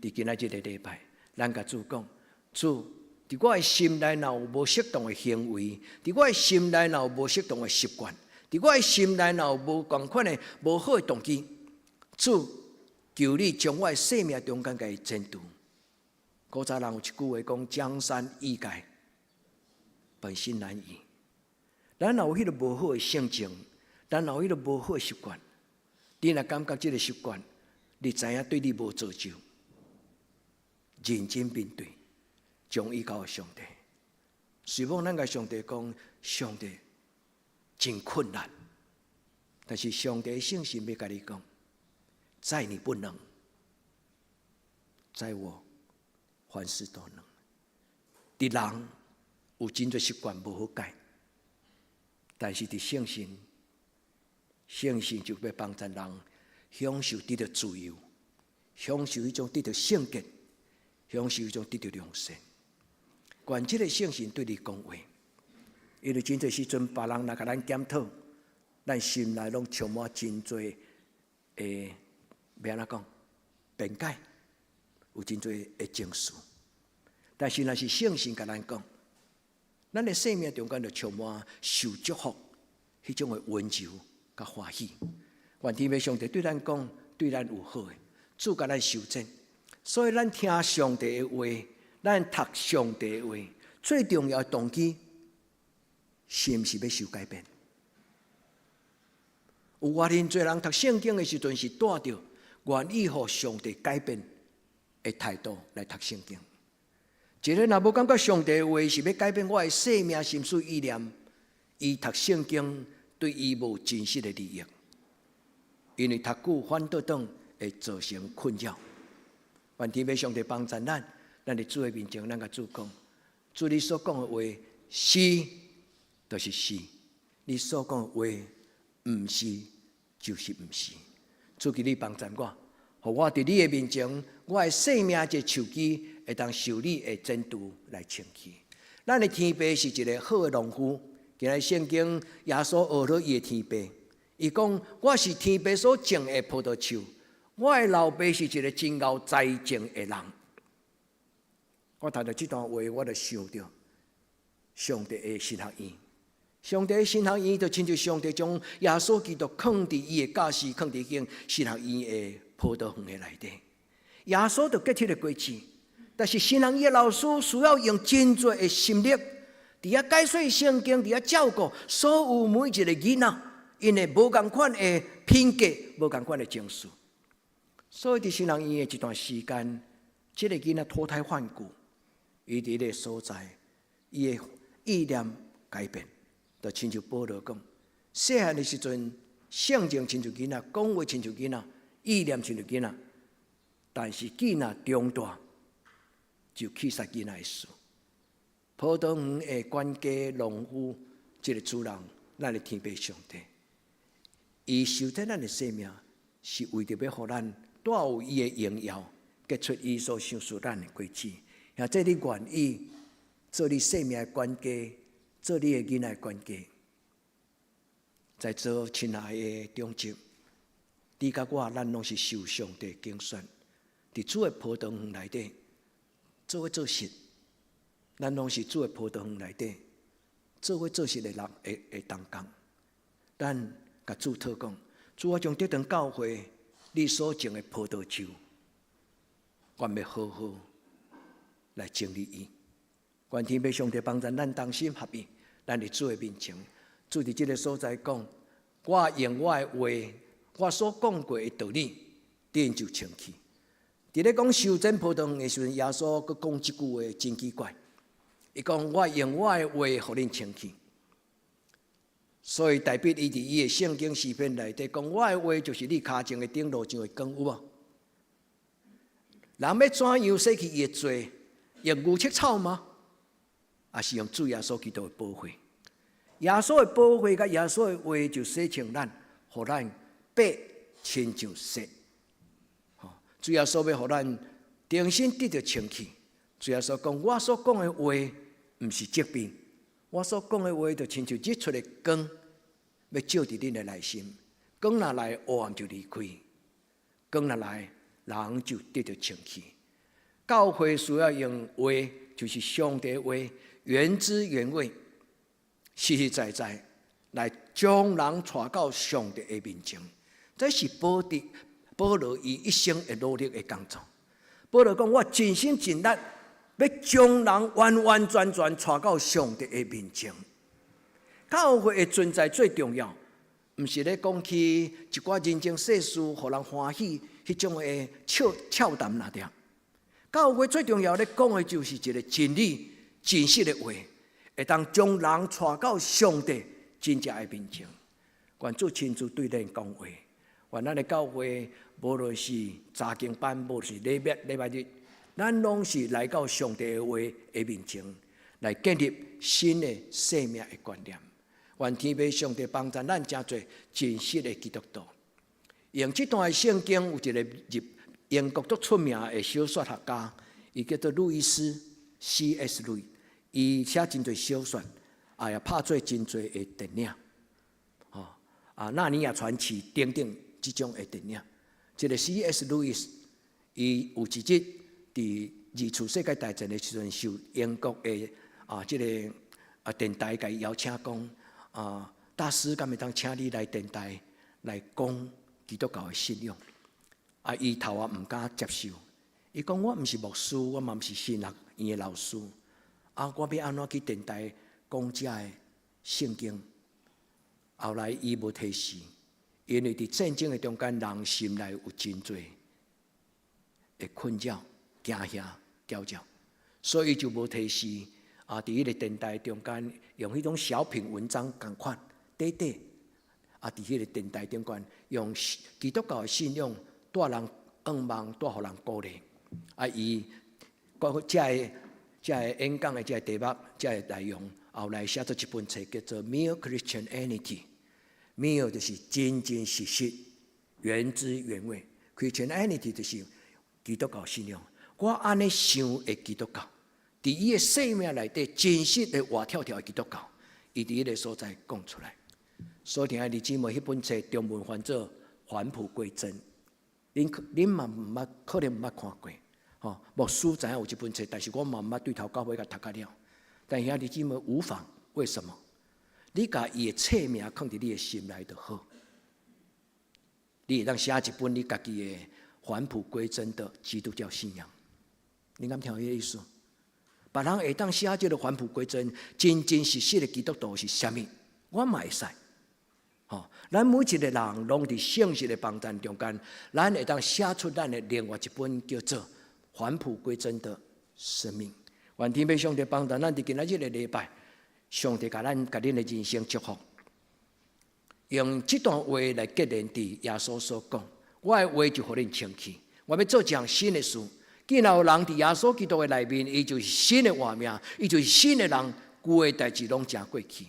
佇今仔這个禮拜，咱共主講：主，佇我的心內若有無適當的行為，佇我的心內若有無適當的習慣，佇我的心內若有無仝款的無好的動機，主，求你將我的生命中間共伊剪除。古早人有一句話講：江山易改，本性難移。咱若有彼个無好的性情，咱若有彼个無好的習慣，你若感覺這个習慣，你知影對你無造就，認真面對，將伊交予上帝。雖罔咱共上帝講，上帝真困難，但是上帝聖神欲共你講，在你不能，在我凡事都能。佇人有真濟習慣無好改，但是佇聖神，聖神就欲幫助人享受得著自由，享受彼種得著聖潔，享受彼種得著良善。願這个聖神對你講話，因為真濟時陣別人若共咱檢討，咱心內攏充滿真濟的，欲按怎講？辯解，有真濟的情緒。但是若是聖神共咱講，咱的生命中間就充滿受祝福彼種的溫柔佮歡喜。願天父上帝對咱講，對咱有好的，主共咱修剪。所以咱聽上帝的話，咱讀上帝的話，最重要的動機是毋是欲受改變？有偌濟人讀聖經的時陣是帶著願意予上帝改變的態度來讀聖經。一個若無感覺上帝的話是欲改變我的生命、心思、意念，伊讀聖經對伊無真實的利益，因為讀久反倒轉會造成困擾。願天父上帝幫助咱，咱佇主的面前，咱共主講：主你所講的話是，就是是；你所講的話毋是，就是毋是。主求你幫助我，予我佇你的面前，我的生命這樹枝會當受你的剪除來清氣。咱的天父是一个好的農夫。今仔聖經耶穌學了伊的天父，伊講：我是天父所種的葡萄樹，我的老爸是一个真𠢕栽種的人。我讀著這段話，我就想著上帝的神學院。上帝的神學院就親像上帝將耶穌基督囥佇伊的教室，囥佇間神學院的葡萄園的內底。耶穌就結彼个果子，但是神學院的老師需要用真濟的心力，佇遐解說聖經，佇遐照顧所有每一个囡仔，𪜶的無仝款的品格，無仝款的情緒。所以佇神學院的這段時間，這个囡仔脫胎換骨，伊佇彼个所在，伊的意念改變，就親像保羅講，細漢的時陣，性情親像囡仔，講話親像囡仔，意念親像囡仔，但是囡仔長大，就去殺囡仔的事。葡萄園的管家農夫，這个主人，咱的天父上帝，伊修剪咱的生命，是為著欲予咱帶有伊的榮耀，結出伊所賞賜咱的果子。若這你願意做你生命的管家，做你的囡仔的管家，在座親愛的長執，你佮我，咱攏是受上帝揀選，佇主的葡萄園內底做伙做實，咱攏是主的葡萄園內底做伙做實的人的同工。咱共主禱講，主，我將得堂教會你所種的葡萄樹，願欲好好來整理伊。願天父上帝幫助咱同心合意，咱佇主的面前，主佇這个所在講，我用我的話，我所講過的道理，恁就清氣。佇咧講修剪葡萄園的時陣，耶穌閣講這句話真奇怪。伊講：我用我的話予恁清氣。所以大衛伊佇伊的聖經詩篇內底講：我的話就是你跤前的燈，路上的光，有無？人欲怎樣洗去伊的罪？用牛溼草嗎？抑是用主耶穌基督的寶血？耶穌的寶血佮耶穌的話就洗清咱，予咱白親像雪。主耶穌欲予咱重新得著清氣。主耶穌講：我所講的話毋是責備，我所講的話就親像日出的光，欲照佇恁的內心。光若來，黑暗就離開；光若來，人就得著清氣。教會需要用話，就是上帝話，原汁原味，實實在在來將人帶到上帝的面前。這是保得保羅伊一生的努力的工作。保羅講：我盡心盡力，欲將人完完全全帶到上帝的面前。教會的存在最重要，毋是咧講起一寡人情世事，予人歡喜，彼種的笑俏談爾爾。教會最重要咧講的就是一個真理、真實的話，會當將人帶到上帝真正的面前。願主親自對咱講話。願咱的教會，無論是查經班，無論是禮拜禮拜日，咱攏是來到上帝的話的面前，來建立新的生命的觀念。願天父上帝幫助咱成做真實的基督徒。用這段聖經有一個入英國足出名的小說學家，伊叫做路易斯 C.S. 路易，伊寫真濟小說，啊也拍做真濟的電影，吼啊《納尼亞傳奇》等等這種的電影。這個 C.S. 路易斯，伊有一日佇二次世界大戰的時陣，受英國的啊這個啊電台共伊邀請講啊，大師敢會當請你來電台來講基督教的信仰？啊！伊頭仔毋敢接受，伊講我毋是牧師，我嘛毋是神學院的老師，啊！我欲按怎去電台講遮的聖經？後來伊無提示，因為佇戰爭的中間，人心內有真濟的困擾、驚嚇、焦躁，所以就無提示。啊！佇彼個電台中間，用彼種小品文章仝款，短短啊！佇彼個電台中間，用基督教的信仰。帶人向望，帶予人鼓勵。啊！伊講遮个遮个演講的遮个題目，遮个內容，後來寫做一本冊，叫做《Mere Christianity》。Mere 就是真真實實、原汁原味，Christianity 就是基督教信仰。我按呢想的基督教，佇伊的生命內底真實的活跳跳的基督教，伊佇彼个所在講出來。所以聽弟姊妹彼本冊中文翻做《返璞歸真》。恁恁嘛毋捌，可能毋捌看過，吼。牧師知影有這本冊，但是我嘛毋捌對頭到尾共讀甲了。但兄弟姊妹無妨，為什麼？你共伊的冊名囥佇你的心內就好。你會當寫一本你家己的返璞歸真的基督教信仰。你敢聽有彼个意思？別人會當寫這个返璞歸真、真真實實的基督徒是啥物？我嘛會使。吼，咱每一個人攏佇聖實的幫贊中間，咱會當寫出咱的另外一本叫做返璞歸真的生命。願天父上帝幫助咱佇今仔日的禮拜，上帝共咱共恁的人生祝福。用這段話來結連佇耶穌所講，我的話就予恁清氣。我欲做一項新的事。既然有人佇耶穌基督的內面，伊就是新的活命，伊就是新的人，舊的代誌攏成過去。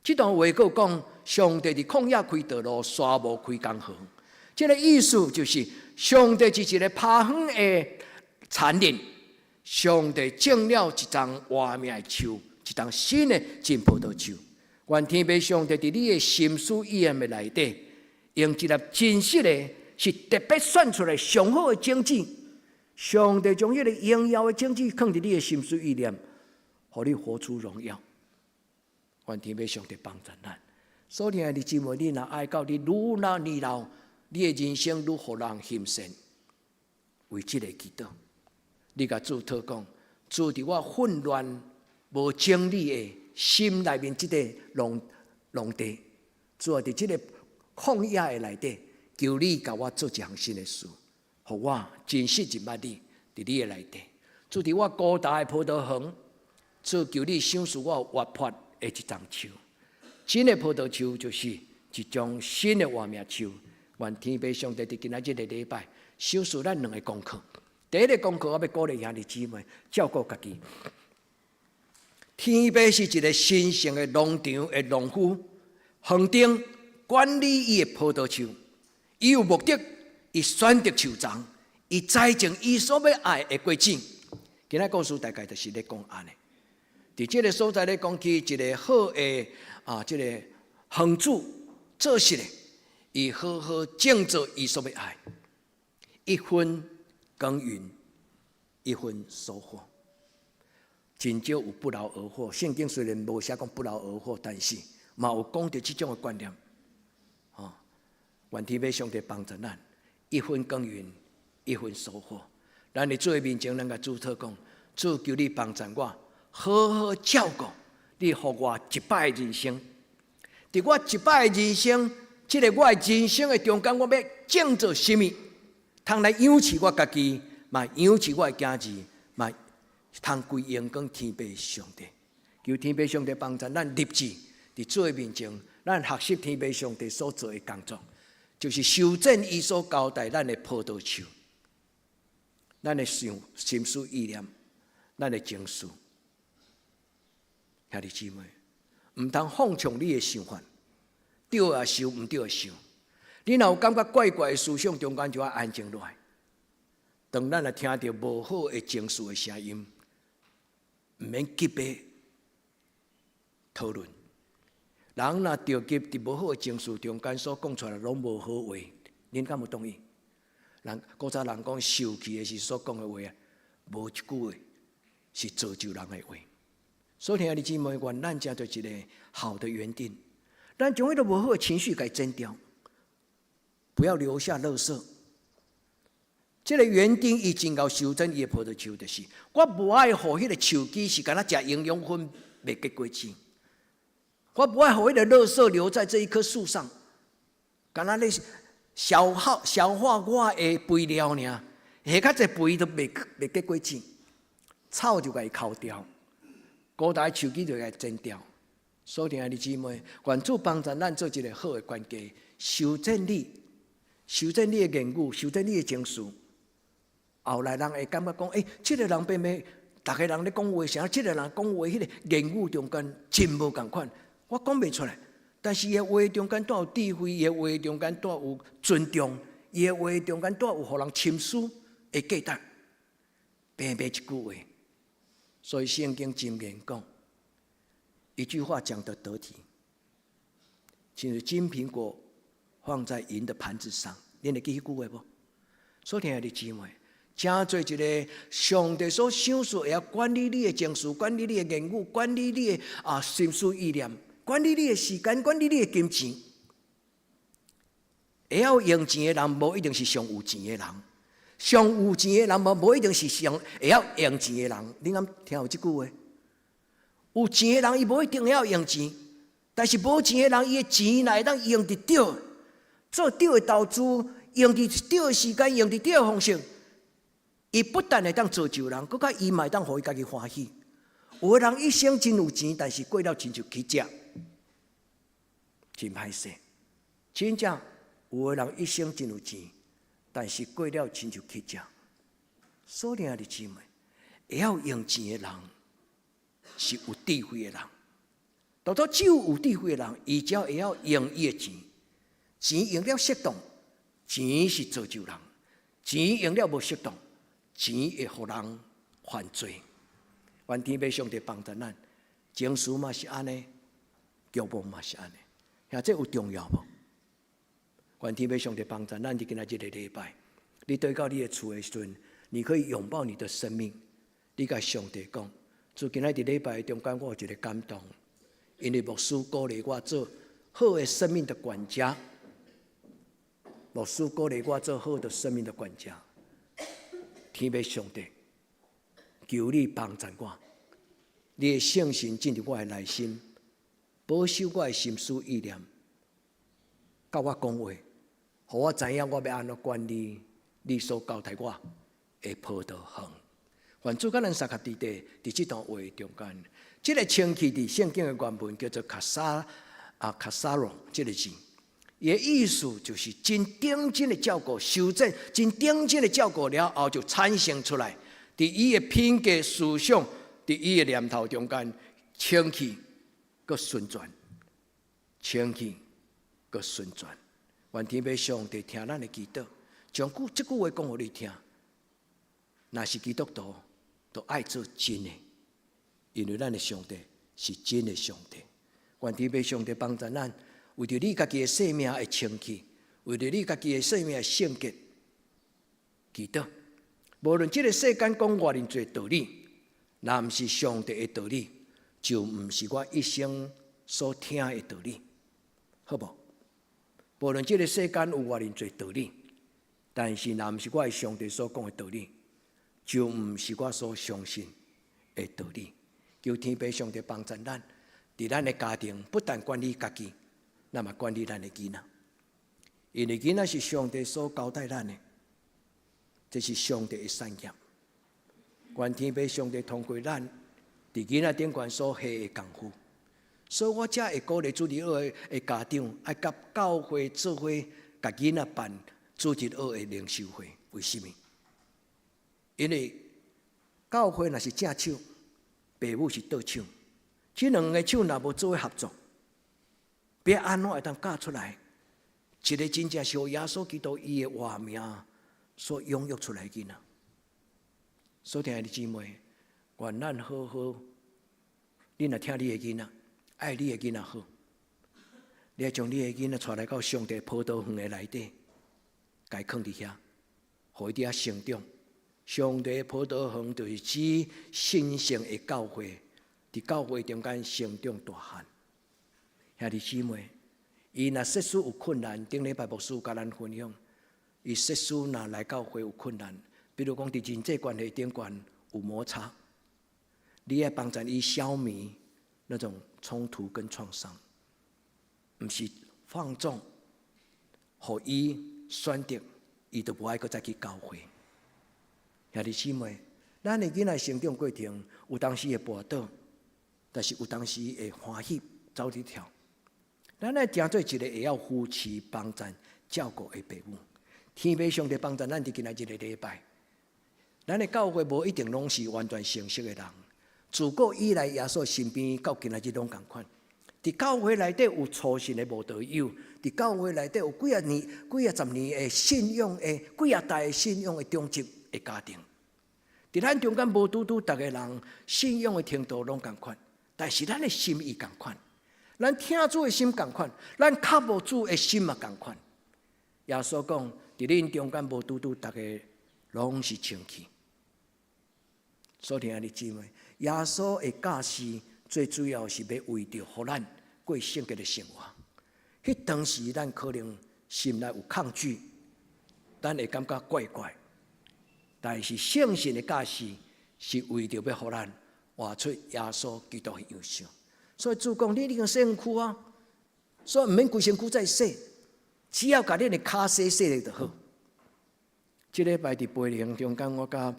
這段話閣講，上帝佇曠野開道路，沙漠開江河。這個意思就是，上帝是一個拍遠的殘忍。上帝種了一叢活命的樹，一叢新的真葡萄樹。願天父上帝佇你的心思意念的內底，用一粒真實的，是特別選出來上好的種子。上帝將彼个榮耀的種子囥佇你的心思意念，予你活出榮耀。願天父上帝幫助咱。所以，兄弟姊妹，你若愛到你愈老年老，你的人生愈予人欣羨，為這個祈禱，你共主禱講，主佇我混亂無整理的心內面，這個農地，主啊，佇這個曠野的內底，求你共我做一項新的事，予我真實認捌你，佇你的內底。主，佇我孤單的葡萄園，主，求你賞賜我活潑的一叢樹。真的葡萄樹就是一種新的活命樹。願天父上帝佇今仔這個禮拜賞賜咱兩个功課。第一个功課，我欲鼓勵兄弟姊妹照顧家己。天父是一个神聖的農場的農夫，園丁管理伊的葡萄樹，伊有目的，伊選擇樹叢，伊栽種伊所欲愛的果子。今仔故事大概就是咧講按呢。佇這个所在咧講起一个好的啊，這个園主做實的，伊好好種植伊所欲愛，一分耕耘，一分收穫。真少有不勞而獲。聖經雖然無寫講不勞而獲，但是嘛有講著這種的觀念。吼，願天父上帝幫助咱，一分耕耘，一分收穫。咱佇主的面前，咱共主禱講：主，求你幫助我，好好照顧你，予我一擺的人生。佇我一擺的人生，這个我的人生的中間，我欲種做啥物，通來養飼我家己，嘛養飼我的囝兒，嘛通歸榮光天父上帝。求天父上帝幫助咱立志，佇主的面前，咱學習天父上帝所做的工作，就是修剪伊所交代咱的葡萄樹，咱的想心思意念，咱的情緒。兄弟姊妹，毋通放縱你的想法，對也想，毋對也想。你若有感覺怪怪的思想中間，就愛安靜落來。當咱若聽著無好的情緒的聲音，毋免急欲討論。人若著急佇無好的情緒中間所講出來攏無好話，恁敢有同意？人古早人講受氣的時所講的話啊，無一句話是造就人的話。所以兄弟姊妹，願咱成做一个好的園丁，咱將彼个無好的情緒共剪掉，不要留下垃圾。這个園丁伊真𠢕修剪伊的葡萄樹，就是我無愛予彼个樹枝是干焦食營養分袂結果子，我無愛予彼个垃圾留在這一棵樹上，干焦咧消耗消化我的肥料爾，下較濟肥都袂結果子，草就共伊抠掉。孤單樹枝就共剪掉。所以兄弟姊妹，願主幫助咱做一个好的管家，修剪你，修剪你的言語，修剪你的情緒。後來人會感覺講，欸，這个人變咩？逐个人咧講話，啥？這个人講話，彼个言語中間真無仝款，我講袂出來。但是伊的話中間帶有智慧，伊的話中間帶有尊重，伊的話中間帶有予人深思的價值。平平一句話。所以聖經箴言講，一句話講得得體，像是金蘋果放在銀的盤子上，你會記彼句話無？所以兄弟姊妹，成做一个上帝所賞賜，會曉管理你的情緒，管理你的言語，管理你的心思意念，管理你的時間，管理你的金錢。會曉用錢的人，無一定是上有錢的人；上有錢的人，無一定是上會曉用錢的人。你敢聽有這句話？有錢的人，伊無一定會曉用錢，但是無錢的人，伊的錢若會當用佇對，做對的投資，用佇對的時間，用佇對的方式，伊不但會當造就人，閣較伊嘛會當予伊家己歡喜。有的人一生真有錢，但是過了親像乞食，真歹勢。真正有的人一生真有錢，但是過了親像乞食。所以兄弟姊妹，會曉用錢的人是有智慧的人。當作只有有智慧的人，伊才會曉用伊的錢。錢用了適當，錢是造就人；錢用了無適當，錢會予人犯罪。願天父上帝幫助咱，情緒嘛是按呢，腳步嘛是按呢，遐這有重要無？願天父上帝幫助咱，佇今仔這个禮拜，你轉到你的厝的時陣，你可以擁抱你的生命。你共上帝講，自今仔佇禮拜中間，我有一个感動，因為牧師鼓勵我做好的生命的管家。牧師鼓勵我做好的生命的管家。天父上帝，求你幫助我，你的聖神進入我的內心，保守我的心思意念，佮我講話，予我知影我欲按怎管理你所交代我的葡萄園。願主佮咱相佮佇這段話中間，這個清氣佇聖經的原文叫做卡薩啊卡薩羅這個字，伊的意思就是真認真的照顧、修剪，真認真的照顧了後就產生出來。佇伊的品格思想，佇伊的念頭中間，清氣閣純全，清氣閣純全。願天父上帝聽咱的祈禱，將句這句話講予你聽。若是基督徒，都愛做真的，因為咱的上帝是真的上帝。願天父上帝幫助咱，為著你家己的生命的清氣，為著你家己的生命的聖潔，祈禱。無論這個世間講偌爾濟道理，若毋是上帝的道理，就毋是我一生所聽的道理，好無？無論這個世間有偌爾濟道理，但是若毋是我的上帝所講的道理，就毋是我所相信的道理。求天父上帝幫助咱，佇咱的家庭不但管理家己，咱嘛管理咱的囡仔，因為囡仔是上帝所交代咱的，這是上帝的產業。願天父上帝通過咱佇囡仔頂懸所下的功夫，所以我才會鼓勵主日學的家長愛佮教會做伙，共囡仔辦主日學的靈修會。為什麼？因為教會若是正手，爸母是倒手，這兩个手若無做伙合作，欲按怎會當教出來一個真正是耶穌基督伊的活命所養育出來的囡仔？所聽的姊妹，願咱好好，你若疼你的囡仔，愛你的囡仔好，你愛將你的囡仔帶來到上帝葡萄園的內底，共伊囥佇遐，予伊佇遐成長。上帝葡萄園就是指神聖的教會，佇教會中間成長大漢。兄弟姊妹，伊若設使有困難，頂禮拜牧師共咱分享，伊設使若來教會有困難，比如講佇人際關係頂懸有摩擦，你愛幫助伊消弭那種衝突跟創傷，毋是放縱，予伊選擇，伊就無愛閣再去教會。兄弟姊妹，咱的囡仔成長過程有當時會跋倒，但是有當時會歡喜走佇跳。咱愛成做一個會曉扶持、幫贊、照顧的爸母。天父上帝幫助咱佇今仔日這個禮拜，咱的教會無一定攏是完全成熟的人。自古以來，耶穌身邊到今仔日攏仝款。佇教會內底有初信的慕道友，佇教會內底有幾仔年、幾仔十年的信仰的、幾仔代的信仰的長執的家庭。佇咱中間無拄拄，逐個人信仰的程度攏仝款，但是咱的心意仝款，咱疼主的心仝款，咱渴慕主的心嘛仝款。耶穌講，佇恁中間無拄拄，逐个攏是清氣。所聽的姊妹，耶穌的教示最主要是欲為著予咱過聖潔的生活。彼當時咱可能心內有抗拒，咱會感覺怪怪。但是聖神的教示是為著欲予咱活出耶穌基督的樣式。所以主講，你已經洗身軀啊，所以毋免規身軀再洗，只要共恁的跤洗洗咧就好。這禮拜佇培靈中間，我佮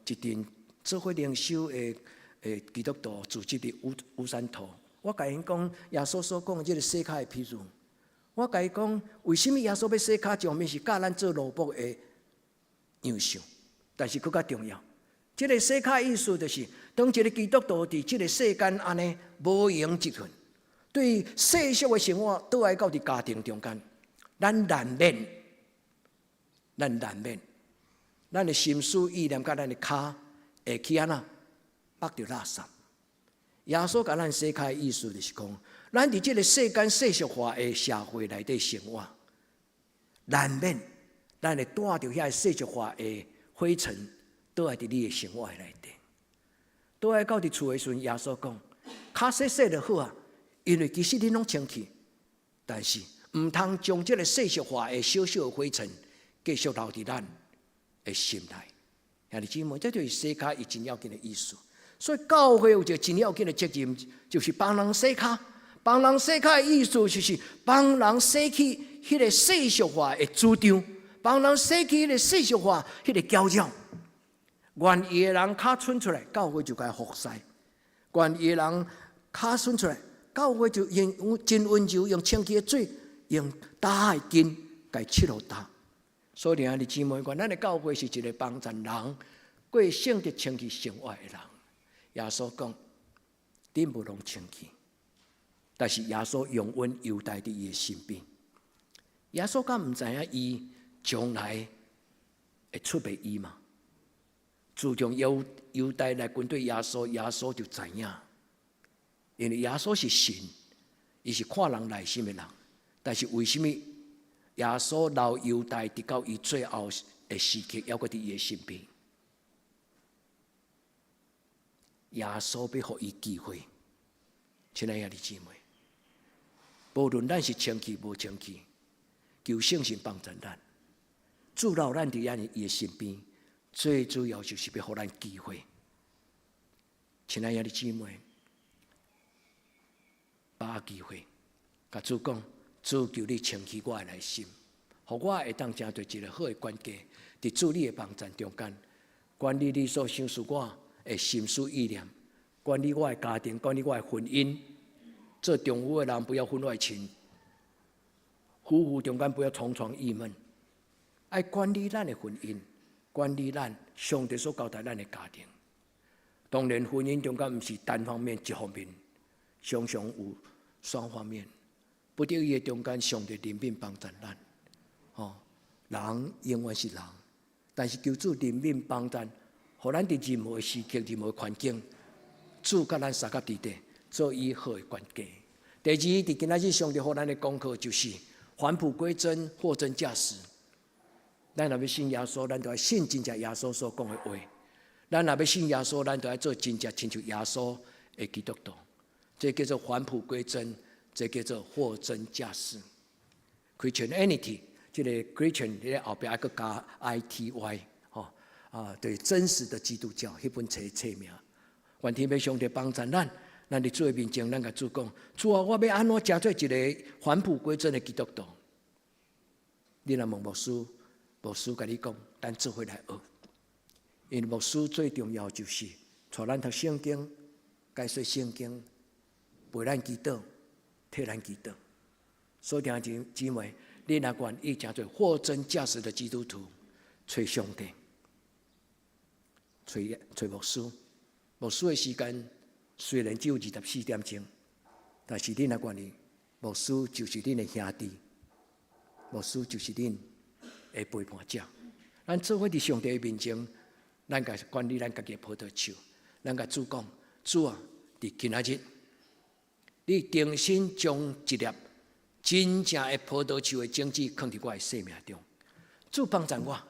一陣做伙靈修的基督徒組織佇烏山頭，我共𪜶講耶穌所講的這个洗跤的譬喻，我共伊講，為啥物耶穌欲洗跤？一方面是教咱做奴僕的樣式，但是閣較重要，這个洗跤意思就是，當一个基督徒佇這个世間按呢無閒一寸，對世俗的生活倒來到佇家庭中間，咱難免，咱難免，咱的心思意念佮咱的跤會去按怎縛著垃圾。耶穌共咱洗跤的意思就是講，咱佇這个世間世俗化的社會內底生活，難免咱會帶著遐个世俗化的灰塵，倒來佇你的生活內底。倒來到佇厝的時陣，耶穌講，跤洗洗就好啊，因為其實恁攏清氣，但是毋通將這个世俗化的小小的灰塵繼續留佇咱的心內。兄弟姊妹，這就是洗跤伊真要緊的意思。所以教會有一个真要緊的責任，就是幫人洗跤。幫人洗跤的意思就是幫人洗去彼个世俗化的主張，幫人洗去彼个世俗化、彼个攪擾。願意的人跤伸出來，教會就共伊服侍；願意的人跤伸出來，教會就用真溫柔、用清氣的水、用焦的巾共伊拭予焦。所以，兄弟姊妹，願咱的教會是一个幫助人過聖潔清氣生活的人。耶穌講：恁無攏清氣，但是耶穌容忍猶大佇伊的身邊。耶穌敢毋知影伊將來會出賣伊嗎？自從猶大來跟隨耶穌，耶穌就知影，因為耶穌是神，伊是看人內心的人。但是為什麼耶穌留猶大直到伊最後的時刻，猶閣佇伊的身邊？耶穌欲予伊機會，親愛兄弟姊妹，無論咱是清氣無清氣，求聖神幫助咱，主留咱佇伊的身邊，最主要就是欲予咱機會。親愛兄弟姊妹，把握機會，共主講，主求你清氣我的內心，予我會當成做一个好的管家，佇主你的幫贊中間，管理你所賞賜我的心思意念，管理我的家庭，管理我的婚姻。做丈夫的人不要婚外情，夫婦中間不要同床異夢，愛管理咱的婚姻，管理咱上帝所交代咱的家庭。當然，婚姻中間毋是單方面一方面，常常有雙方面。不得已的中間，上帝憐憫幫助咱。吼，人永遠是人，但是求主憐憫幫助，予咱佇任何的時刻、任何環境，主佮咱相佮佇底，做伊好的管家。第二，佇今仔日上帝予咱的功課就是返璞歸真，貨真價實。咱若欲信耶穌，咱就愛信真正耶穌所講的話。咱若欲信耶穌，咱就愛做真正親像耶穌的基督徒。這叫做返璞歸真，這叫做貨真價實。Christianity，這個 Christian 彼個後壁愛閣加 I T Y，吼啊，對，真實的基督教彼本冊冊名。願天父上帝幫助咱，咱佇主的面前，咱共主講：主啊，我欲按怎成做一个返璞歸真的基督徒？你若問牧師，牧師共你講，咱做伙來學。因為牧師最重要就是帶咱讀聖經、解說聖經、陪咱祈禱、替咱祈禱。所以弟兄姊妹，你若願意成做貨真價實的基督徒，揣上帝，揣揣牧師。牧師的時間雖然只有24點鐘，但是你若願意，牧師就是恁的兄弟，牧師就是恁的陪伴者。咱做伙佇上帝的面前，咱共管理咱家己的葡萄樹，咱共主講：主啊，佇今仔日，你重新將一粒真正的葡萄樹的種子囥佇我的生命中，主幫助我，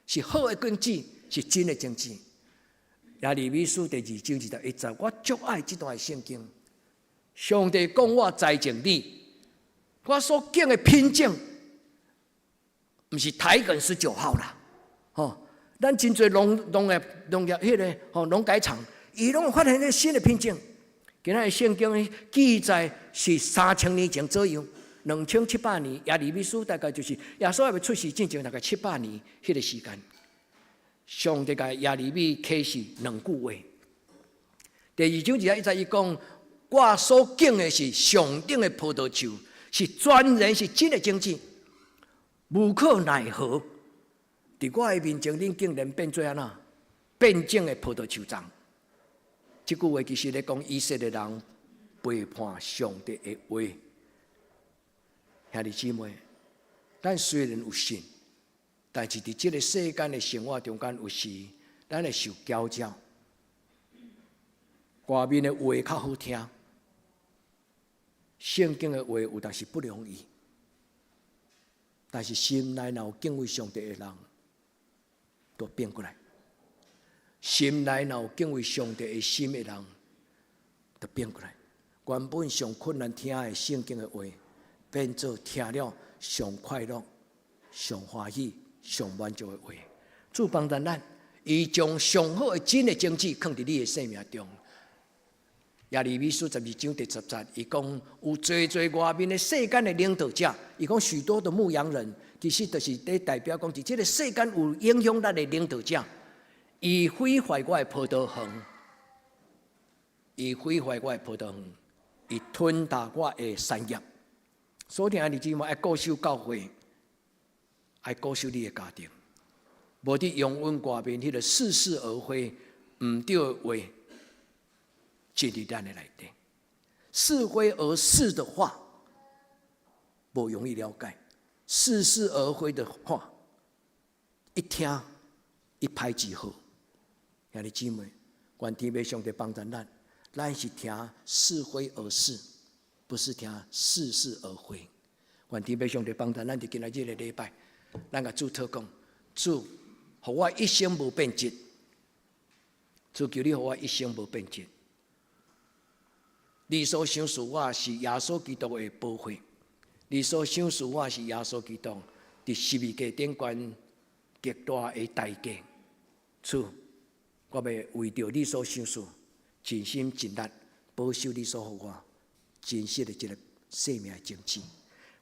是好的種子，是真的種子。耶利米書第二章21節，我足愛這段聖經。上帝講我栽種你，我所揀的品種，毋是台梗19號啦，吼！咱真濟農業彼个吼農改場，伊攏發現個新的品種。今仔日聖經記載是3000年前左右，2700年，耶利米書大概就是耶穌猶未出世之前，大概七百年彼个時間。上帝共耶利米啟示兩句話。第二章21節伊講，我所揀的是上等的葡萄樹，是全然是真的種子，無可奈何。佇我的面前，恁竟然變做按怎？變種的葡萄樹欉。這句話其實咧講以色列人背叛上帝的話。兄弟姊妹，咱雖然有信，但是佇這个世間的生活中間，有時咱會受攪擾。外面的話較好聽，聖經的話有當時不容易。但是心內若有敬畏上帝的人，都變過來。心內若有敬畏上帝的心的人，就變過來。原本上困難聽的聖經的話，變做聽了上快樂、上歡喜、上滿足的話。主幫助咱，伊將上好的真的種子囥佇你的生命中。耶利米書12章第10節，伊講有濟濟外面的世間的領導者，伊講許多的牧羊人，其實就是佇代表講，佇這个世間有影響力的領導者，伊毀壞我的葡萄園，伊毀壞我的葡萄園，伊吞噬我的產業。所以兄弟姊妹愛顧守教會，愛顧守你的家庭，無得容阮外面彼个似是而非、毋對的話進入咱的內底。是非而是的話，無容易了解；似是而非的話，一聽一拍即合。兄弟姊妹，願天父上帝幫助咱，咱是聽是非而是，不是聽似是而非。願天父上帝幫助咱，佇今仔日的禮拜，咱共主禱告，主，予我一生無變質。主求你予我一生無變質。你所賞賜我是耶穌基督的寶血，你所賞賜我是耶穌基督佇十字架頂懸極大的代價。主，我欲為著你所賞賜，盡心盡力保守你所予我真實的這个生命的種子。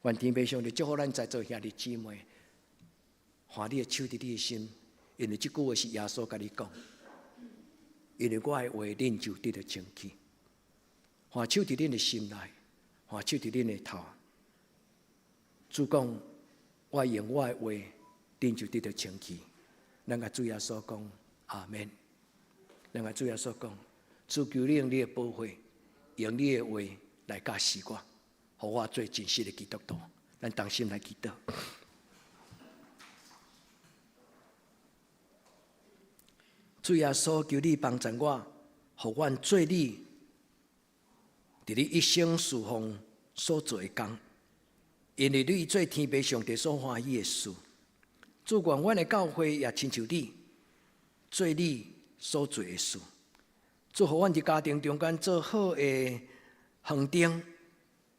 願天父上帝祝福咱在座兄弟姊妹，看你的手佇你的心，因為這句話是耶穌共你講，因為我的話恁就得著清氣。看手佇恁的心內，看手佇恁的頭。主講，我用我的話，恁就得著清氣。咱共主耶穌講，阿們。咱共主耶穌講，主求你用你的寶血，用你的話來教示我，予我做真實的基督徒。咱同心來祈禱。主耶穌，求你幫助我，予阮做你佇你一生侍奉所做的工，因為你做天父上帝所歡喜的事。主願阮的教會也親像你，做你所做的事。祝予阮佇家庭中間做好的園丁，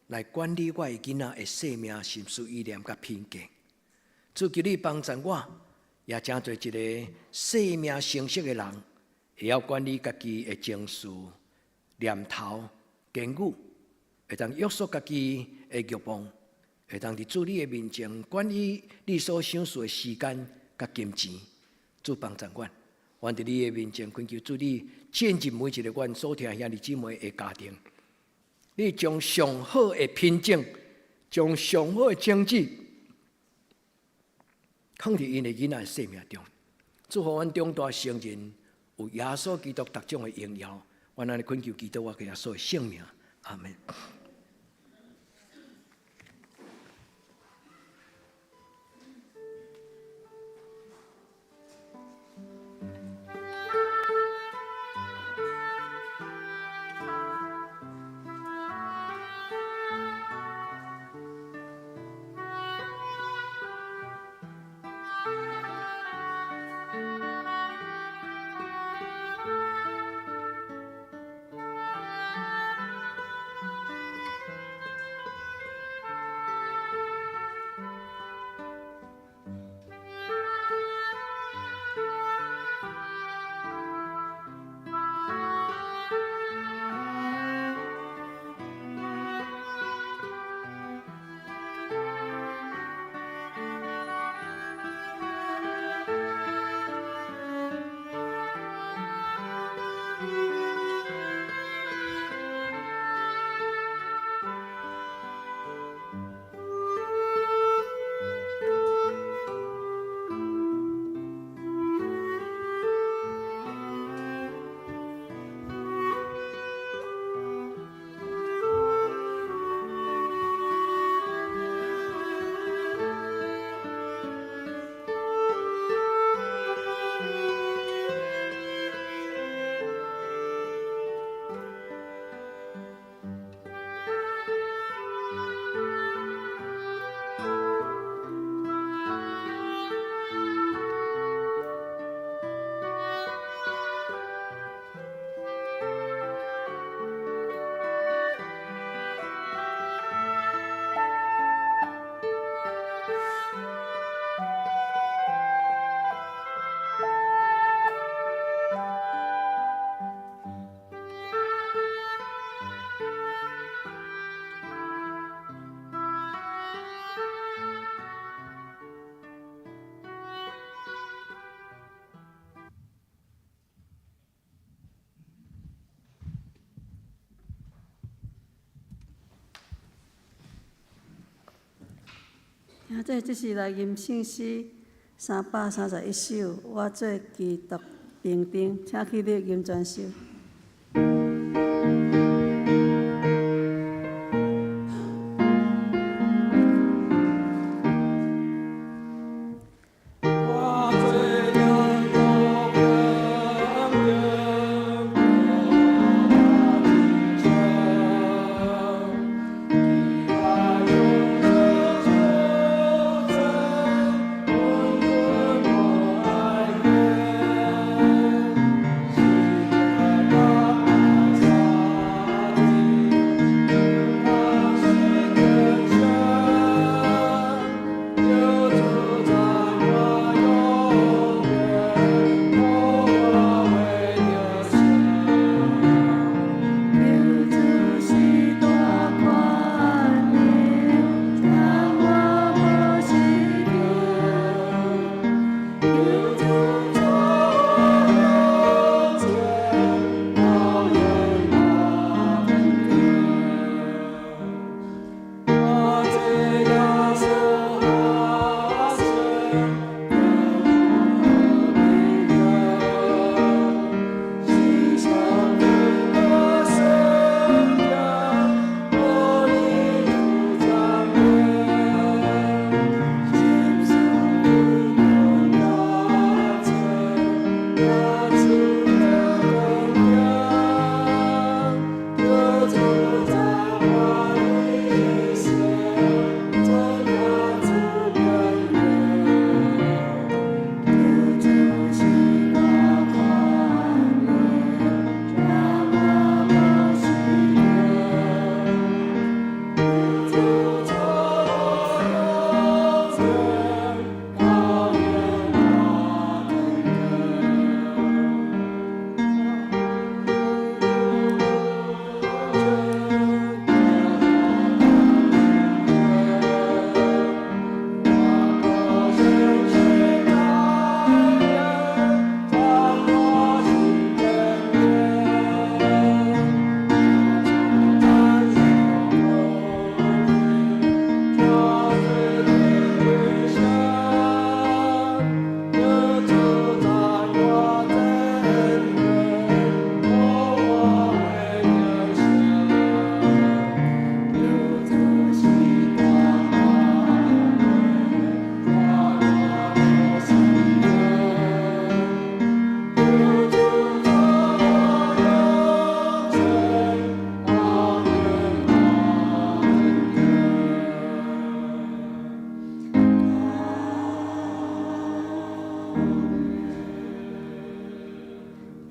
來管理我的囡仔的生命、心思、意念佮品格。主求你幫助我，也成做一个生命成熟的人，會曉管理家己的情緒、念頭、言語，會當約束家己的欲望，會當佇主你的面前管理你所賞賜的時間佮金錢。主幫助阮，阮佇你的面前懇求主你進入每一个阮所疼兄弟姊妹的家庭，你將上好的品種，將上好的種子，放佇𪜶的囡仔的生命中，祝福阮長大成人，有耶穌基督逐種的榮耀。阮按呢懇求祈禱，我耶穌的聖名，阿們。兄弟，這是來吟聖詩331首，我做基督兵丁，請起立吟全首。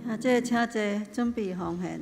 兄弟，請坐，準備奉獻。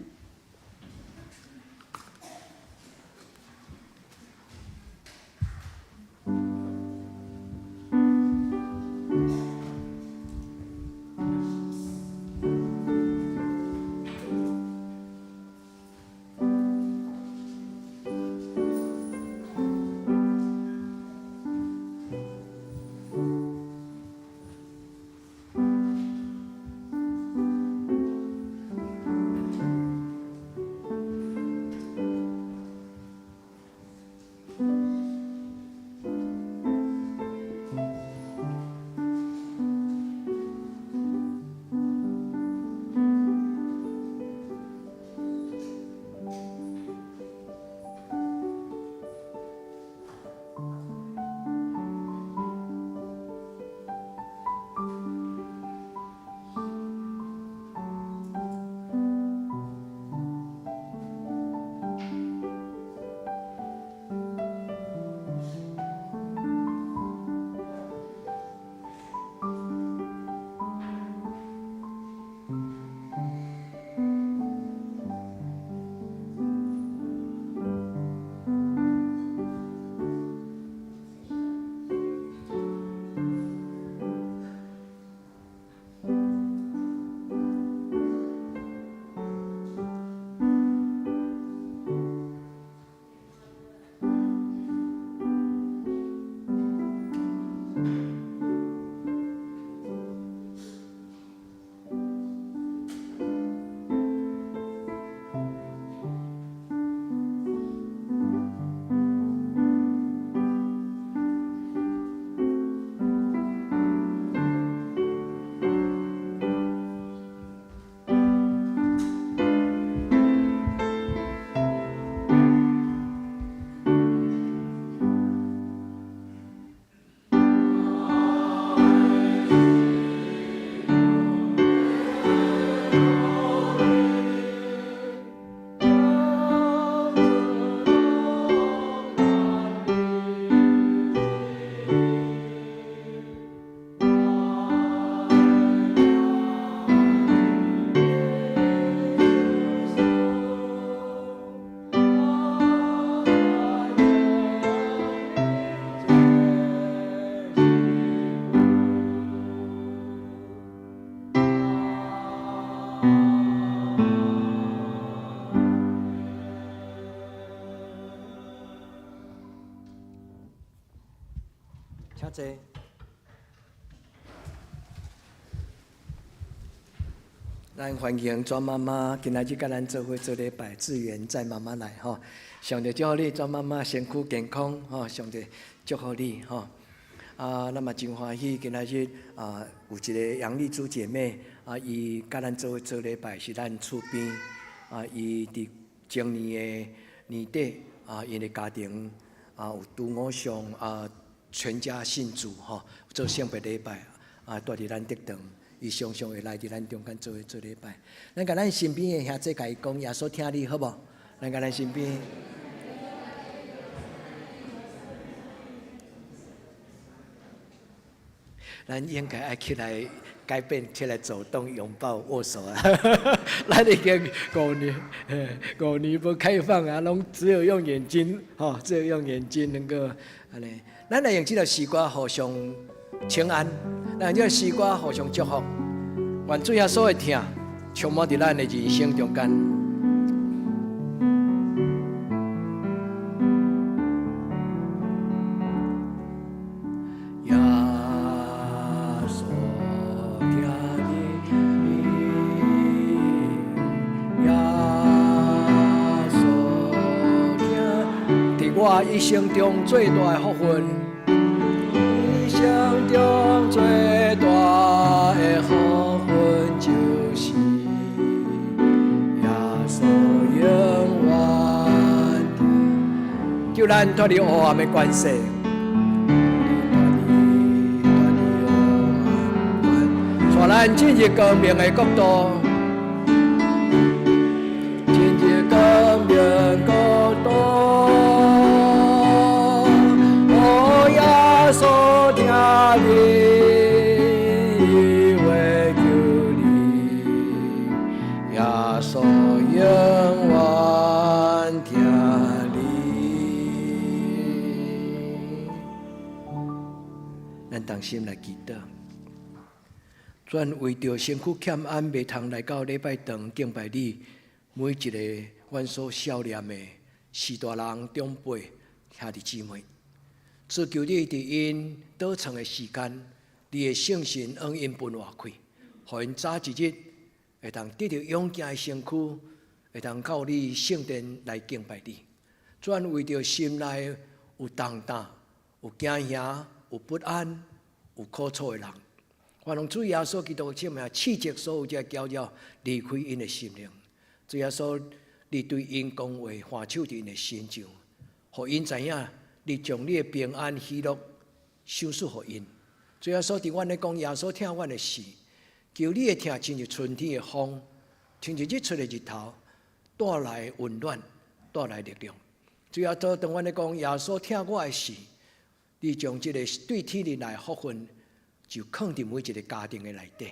請坐。咱歡迎莊媽媽，今仔日佮咱做伙做禮拜，志遠載媽媽來吼。上帝祝福你，莊媽媽身軀健康吼，上帝祝福你吼。啊，咱嘛真歡喜，今仔日啊有一个楊麗珠姐妹啊，伊佮咱做伙做禮拜，是咱厝邊啊，伊佇前年的年底啊，𪜶的家庭啊有拄偶像啊，全家信主吼，做聖別禮拜啊，蹛佇咱德堂。伊常常會來佇咱中間做伙做禮拜。咱共咱身邊的兄弟共伊講，耶穌疼你，好無？咱共咱身邊，咱應該愛起來改變，起來走動、擁抱、握手啊！咱已經五年，5年無開放啊，攏只有用眼睛，吼，只有用眼睛能夠按呢。咱來用這條詩歌互相請安，咱用這條詩歌互相祝福，願主耶穌的疼充滿佇咱的人生中間。耶穌疼你，耶穌疼，佇我一生中最大的福分。一生中最大的福分就是耶穌永遠疼，救咱脫離黑暗的權勢，帶咱進入光明的國度，進入光明國度。哦，耶穌疼你，伊會救你，耶穌永遠疼你。咱同心來祈禱，主為著身軀欠安，袂通來到禮拜堂敬拜你，每一个阮所少年的序大人、長輩、兄弟姊妹，主求你佇𪜶倒床的時間，你的聖神向𪜶分活氣，予𪜶早一日會當得著勇健的身軀，會當到你聖殿來敬拜你。主為著心內有重擔、有驚嚇、有不安、有苦楚的人，願奉主耶穌基督的聖名，斥責所有這攪擾，離開𪜶的心靈。主耶穌，你對𪜶講話，按手佇𪜶的身上，予𪜶知影，你將你的平安喜樂賞賜予𪜶。主耶穌，佇阮咧講，耶穌疼阮的時，求你的疼親像春天的風，親像日出的日頭，帶來溫暖，帶來力量。主耶穌，當阮咧講，耶穌疼我的時，你將這個對天靈來福分，就囥佇每一個家庭的內底。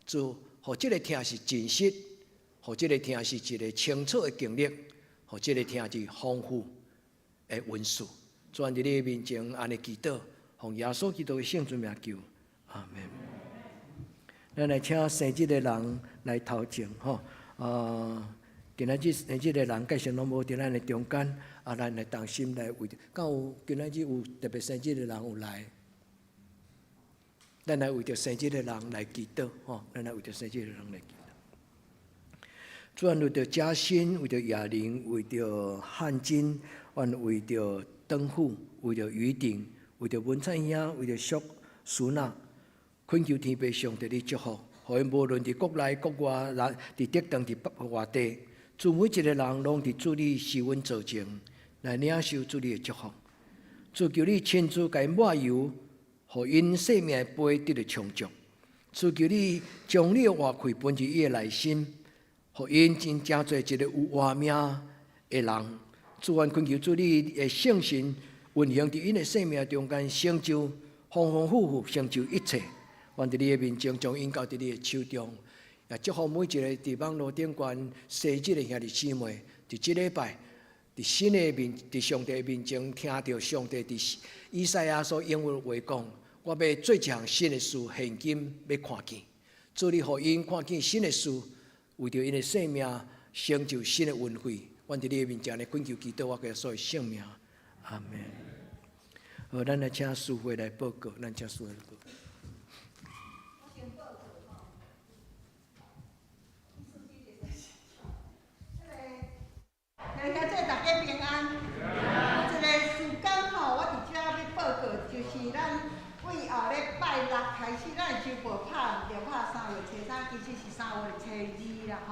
主，予這個疼是真實，予這個疼是一個清楚的經歷，予這個疼是豐富的恩賜。主，佇你的面前按呢祈禱，奉耶穌基督的聖尊名求，阿門。咱來請生日的人來頭前，吼，啊，今仔日生日的人計時攏無佇咱的中間，啊，咱來同心來為著，敢有今仔日有特別生日的人有來？咱來為著生日的人來祈禱，吼，咱來為著生日的人來祈禱。主啊，為著嘉欣，為著亞玲，為著漢金，阮為著登富，為著雨頂，為著文燦兄，為著淑蘇娜，懇求天父上帝你祝福，予𪜶無論佇國內國外，佇德堂佇北外地，主每一個人攏佇主你施恩座前來領受主你的祝福。主求你親自共𪜶抹油，予𪜶生命的杯得著充足。主求你將你的活氣分佇伊的內心，予𪜶真正做一個有活命的人。主，阮懇求主你的聖神運行佇𪜶的生命中間，成就豐豐富富，成就一切。願佇你的面前將𪜶交佇你的手中，也祝福每一个佇網路頂懸生日的兄弟姊妹，佇這禮拜，佇新的面，佇上帝面前聽著上帝佇以賽亞所應允的話講：我欲做一項新的事，現今欲看見。主你予𪜶看見新的事，為著𪜶的生命成就新的恩惠。阮佇你的面前來懇求祈禱，我耶穌的聖名，阿門。好，咱來請淑慧來報告，咱請淑慧來報告。弟兄姊妹大家平安。有一個時間吼，我佇遮欲報告，就是咱對後禮拜六開始，咱的週報拍毋著，拍3月初3，其實是3月初2啦吼。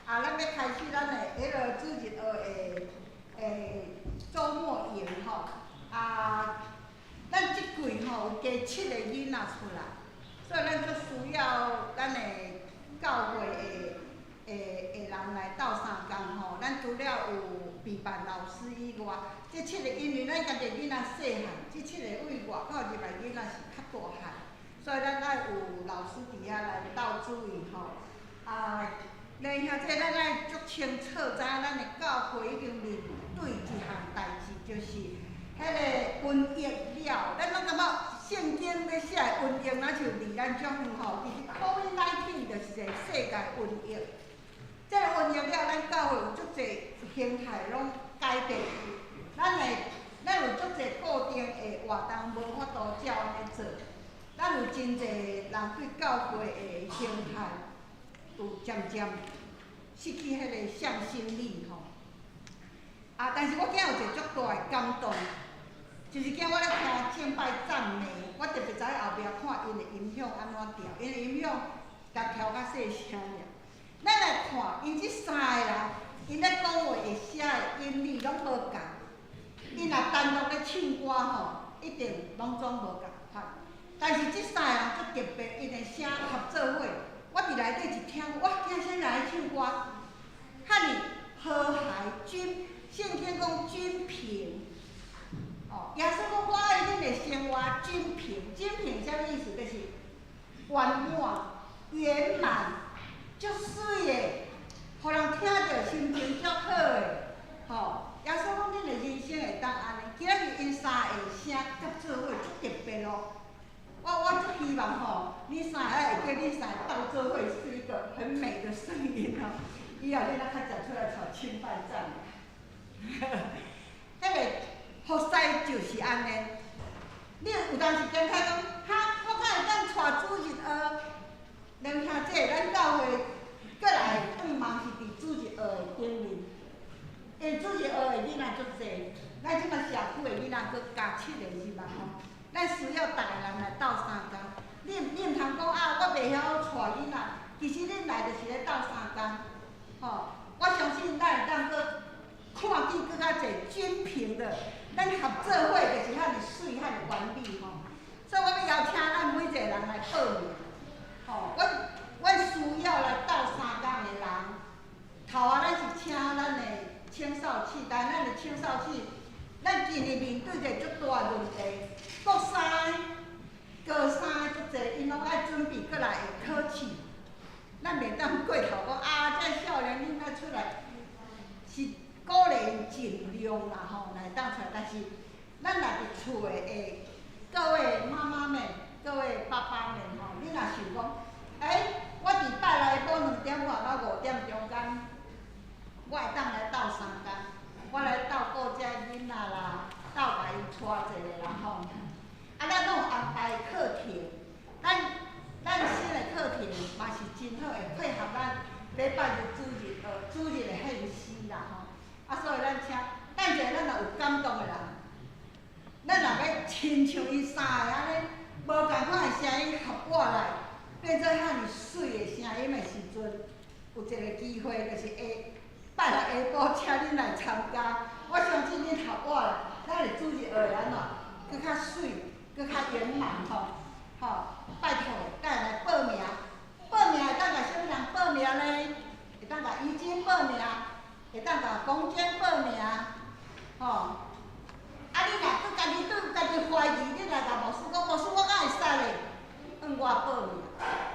啊，咱欲開始咱的彼个主日學的週末營吼。啊，咱這季吼有加七個囡仔出來，所以咱足需要咱的教會的的人來鬥相共吼。咱除了有備辦老師以外，這七個因為咱家己囡仔細漢，這七個對外口入來囡仔是較大漢，所以咱愛有老師佇遐來鬥注意吼。啊，然後這咱愛足清楚知影，咱的教會已經面對一項代誌，就是彼个瘟疫了。咱攏感覺聖經咧寫的瘟疫，若像離咱足遠吼，其實 COVID-19 就是一個世界瘟疫。這个瘟疫了，咱教會有足濟形態攏改變。咱會，咱有足濟固定的活動無法度照按呢做。咱有真濟人對教會的形態有漸漸失去彼个向心力吼。啊，但是我今日有一個足大的感動，就是今日我咧聽敬拜讚美，我特別在後壁看𪜶的音響按怎調，𪜶的音響共調較細聲爾。咱來看，𪜶這三个人，𪜶咧講話會寫的音律攏無仝。𪜶若單獨咧唱歌吼，一定攏總無仝款。但是這三個人足特別，𪜶的聲合做伙，我佇內底一聽，哇，聽啥人咧唱歌，遐爾和諧均，聖經講均平。哦，耶穌講我愛恁的生活均平，均平啥物意思？就是圓滿、圓滿。足媠的，予人聽著心情足好的，吼！耶穌講恁的人生會當按呢，今仔日𪜶三个聲合做伙足特別咯。我足希望吼，恁三个會叫恁三個鬥做伙是一個很美的聲音吼。以後恁若較常出來帶敬拜讚美。彼个服侍就是按呢，你有當時感覺講，哈，我敢會當帶主日學？兩兄弟，咱教會閣來向望是佇主日學的頂面，因為主日學的囡仔足濟，咱這馬社區的囡仔閣加七個入來吼，咱需要逐個人來鬥相共。你毋通講啊，我袂曉帶囡仔，其實恁來就是咧鬥相共，吼。我相信咱會當閣看見閣較濟均平的，咱合做伙就是遐爾媠，遐爾完美吼。所以我欲邀請咱每一個人來報名。吼，阮需要來鬥相共的人，頭仔咱是請咱的青少器，但咱的青少器，咱今年面對一个足大的問題，國三、高三足濟，𪜶攏愛準備閣來會考試，咱袂當過頭講啊，這少年囡仔出來是鼓勵𪜶盡量啦吼，來當出來，但是咱若佇厝的各位媽媽們、各位爸爸們吼，你若想講，欸，我佇拜六下晡2點半到5點中間，我會當來鬥相共，我來鬥顧這囡仔啦，鬥共𪜶帶一下啦吼。啊，咱攏有安排課程，咱新的課程嘛是真好，會配合咱禮拜日主日學主日的獻詩啦吼。啊，所以咱請，等者咱若有感動的人，咱若欲親像𪜶三个按呢，無仝款的聲音合我來，變做遐爾媠的聲音的時陣，有一個機會就是下拜六下晡請恁來參加。我相信恁合我來，咱的主日學會按怎，閣較媠，閣較圓滿吼。吼，拜託，咱來報名，報名會當共啥物人報名呢？會當共怡晶報名，會當共公娟報名，吼。啊！你若閣家己對家己懷疑，你來共牧師講，牧師我敢會使咧？向我報名，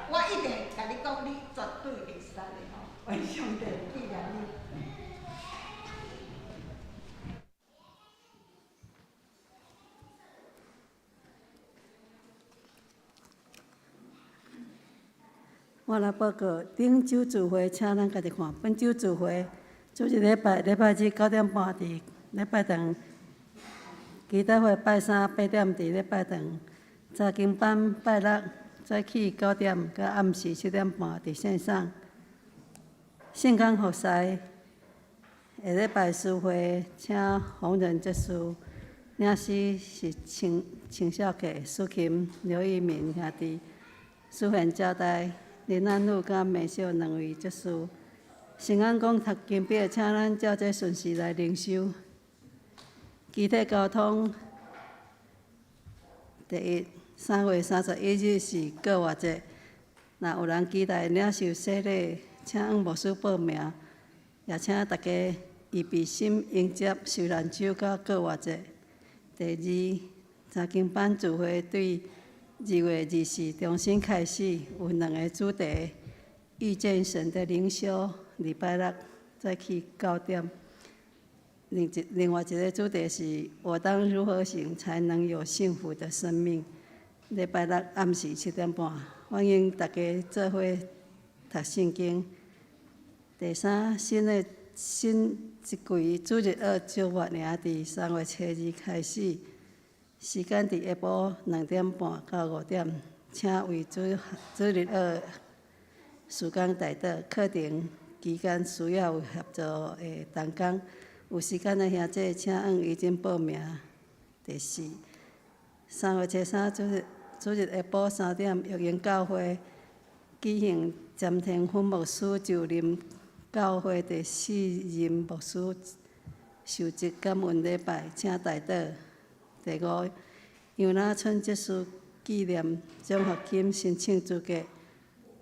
我一定會共你講，你絕對會使的吼。願上帝紀念你。我來報告，頂週聚會，請咱家己看。本週聚會，主日禮拜禮拜日9點半佇禮拜堂。祈禱會拜三8點佇禮拜堂，查經班拜六早起9點，佮暗時7點半佇線上。聖工服侍下禮拜詩會請洪仁執事，領詩是青青少客蘇琴劉玉明兄弟，書賢招待林安禄佮梅秀兩位執事。聖安講讀經畢，請咱照這順序來靈修。肢體交通，第一，3月31日是過活節，若有人期待領受洗禮，請向牧師報名，也請大家預備心迎接受難週佮過活節。第二，查經班聚會對2月24重新開始，有兩个主題：遇見神的靈修，禮拜六早起9點。另外一个主題是我當如何行才能有幸福的生命？禮拜六暗時7點半，歡迎大家做伙讀聖經。第三，新一季主日學祝福營佇3月初2開始，時間佇下晡2點半到5點，請為主日學事工代禱。課程期間需要有協助的同工，有時間的兄弟請按已經報名。第四，3月初3主日下晡3點，育英教會舉行詹天芬牧師就任教會第四任牧師受職感恩禮拜，請代禱。第五，楊那春執事紀念獎學金申請資格，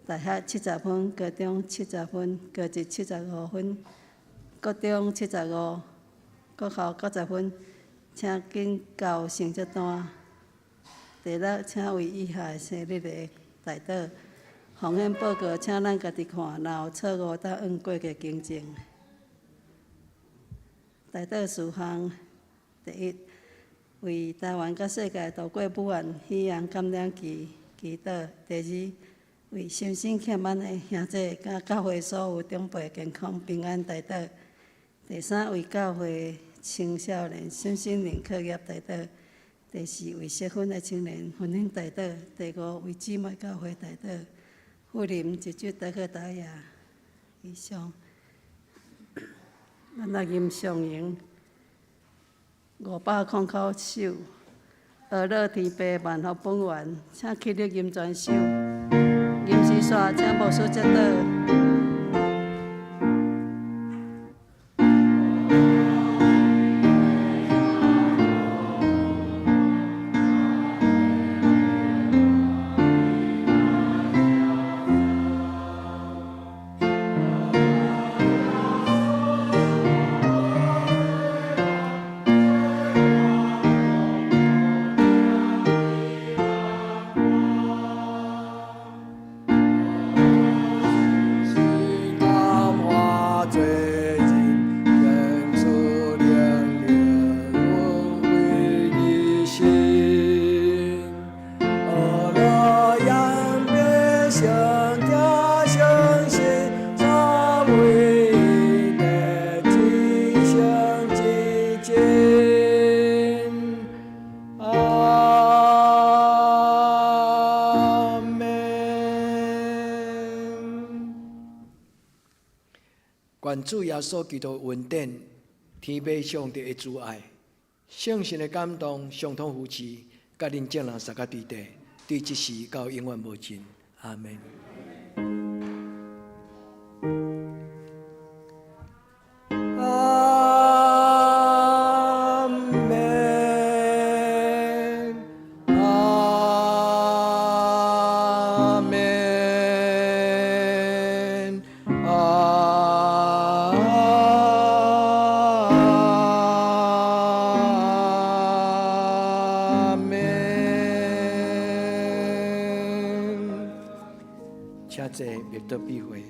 大學70分，高中七十分，高職75分，國中75，國校90分，請緊交成績單。第六，請為以下生日的代禱。風險報告，請咱家己看，若有錯誤，得按過去更正。代禱事項，第一，為台灣佮世界度過武漢肺炎感染期祈禱。第二，為心身欠安的兄弟佮教會所有長輩健康平安代禱。第三，為教會青少年身心靈課業代禱。第四，為適婚的青年婚姻代禱。第五，為姊妹教會代禱。富林一句德克達雅，以上。咱來吟上詠509首，阿樂天父萬福本願，請起立吟全首。吟詩煞，請牧師接禱。願主耶穌基督恩典、天父上帝的慈愛、聖神的感動、相通扶持，佮恁眾人三個對底，對這時到永遠無盡。阿門。阿門。阿門。阿門。請坐，默禱閉會。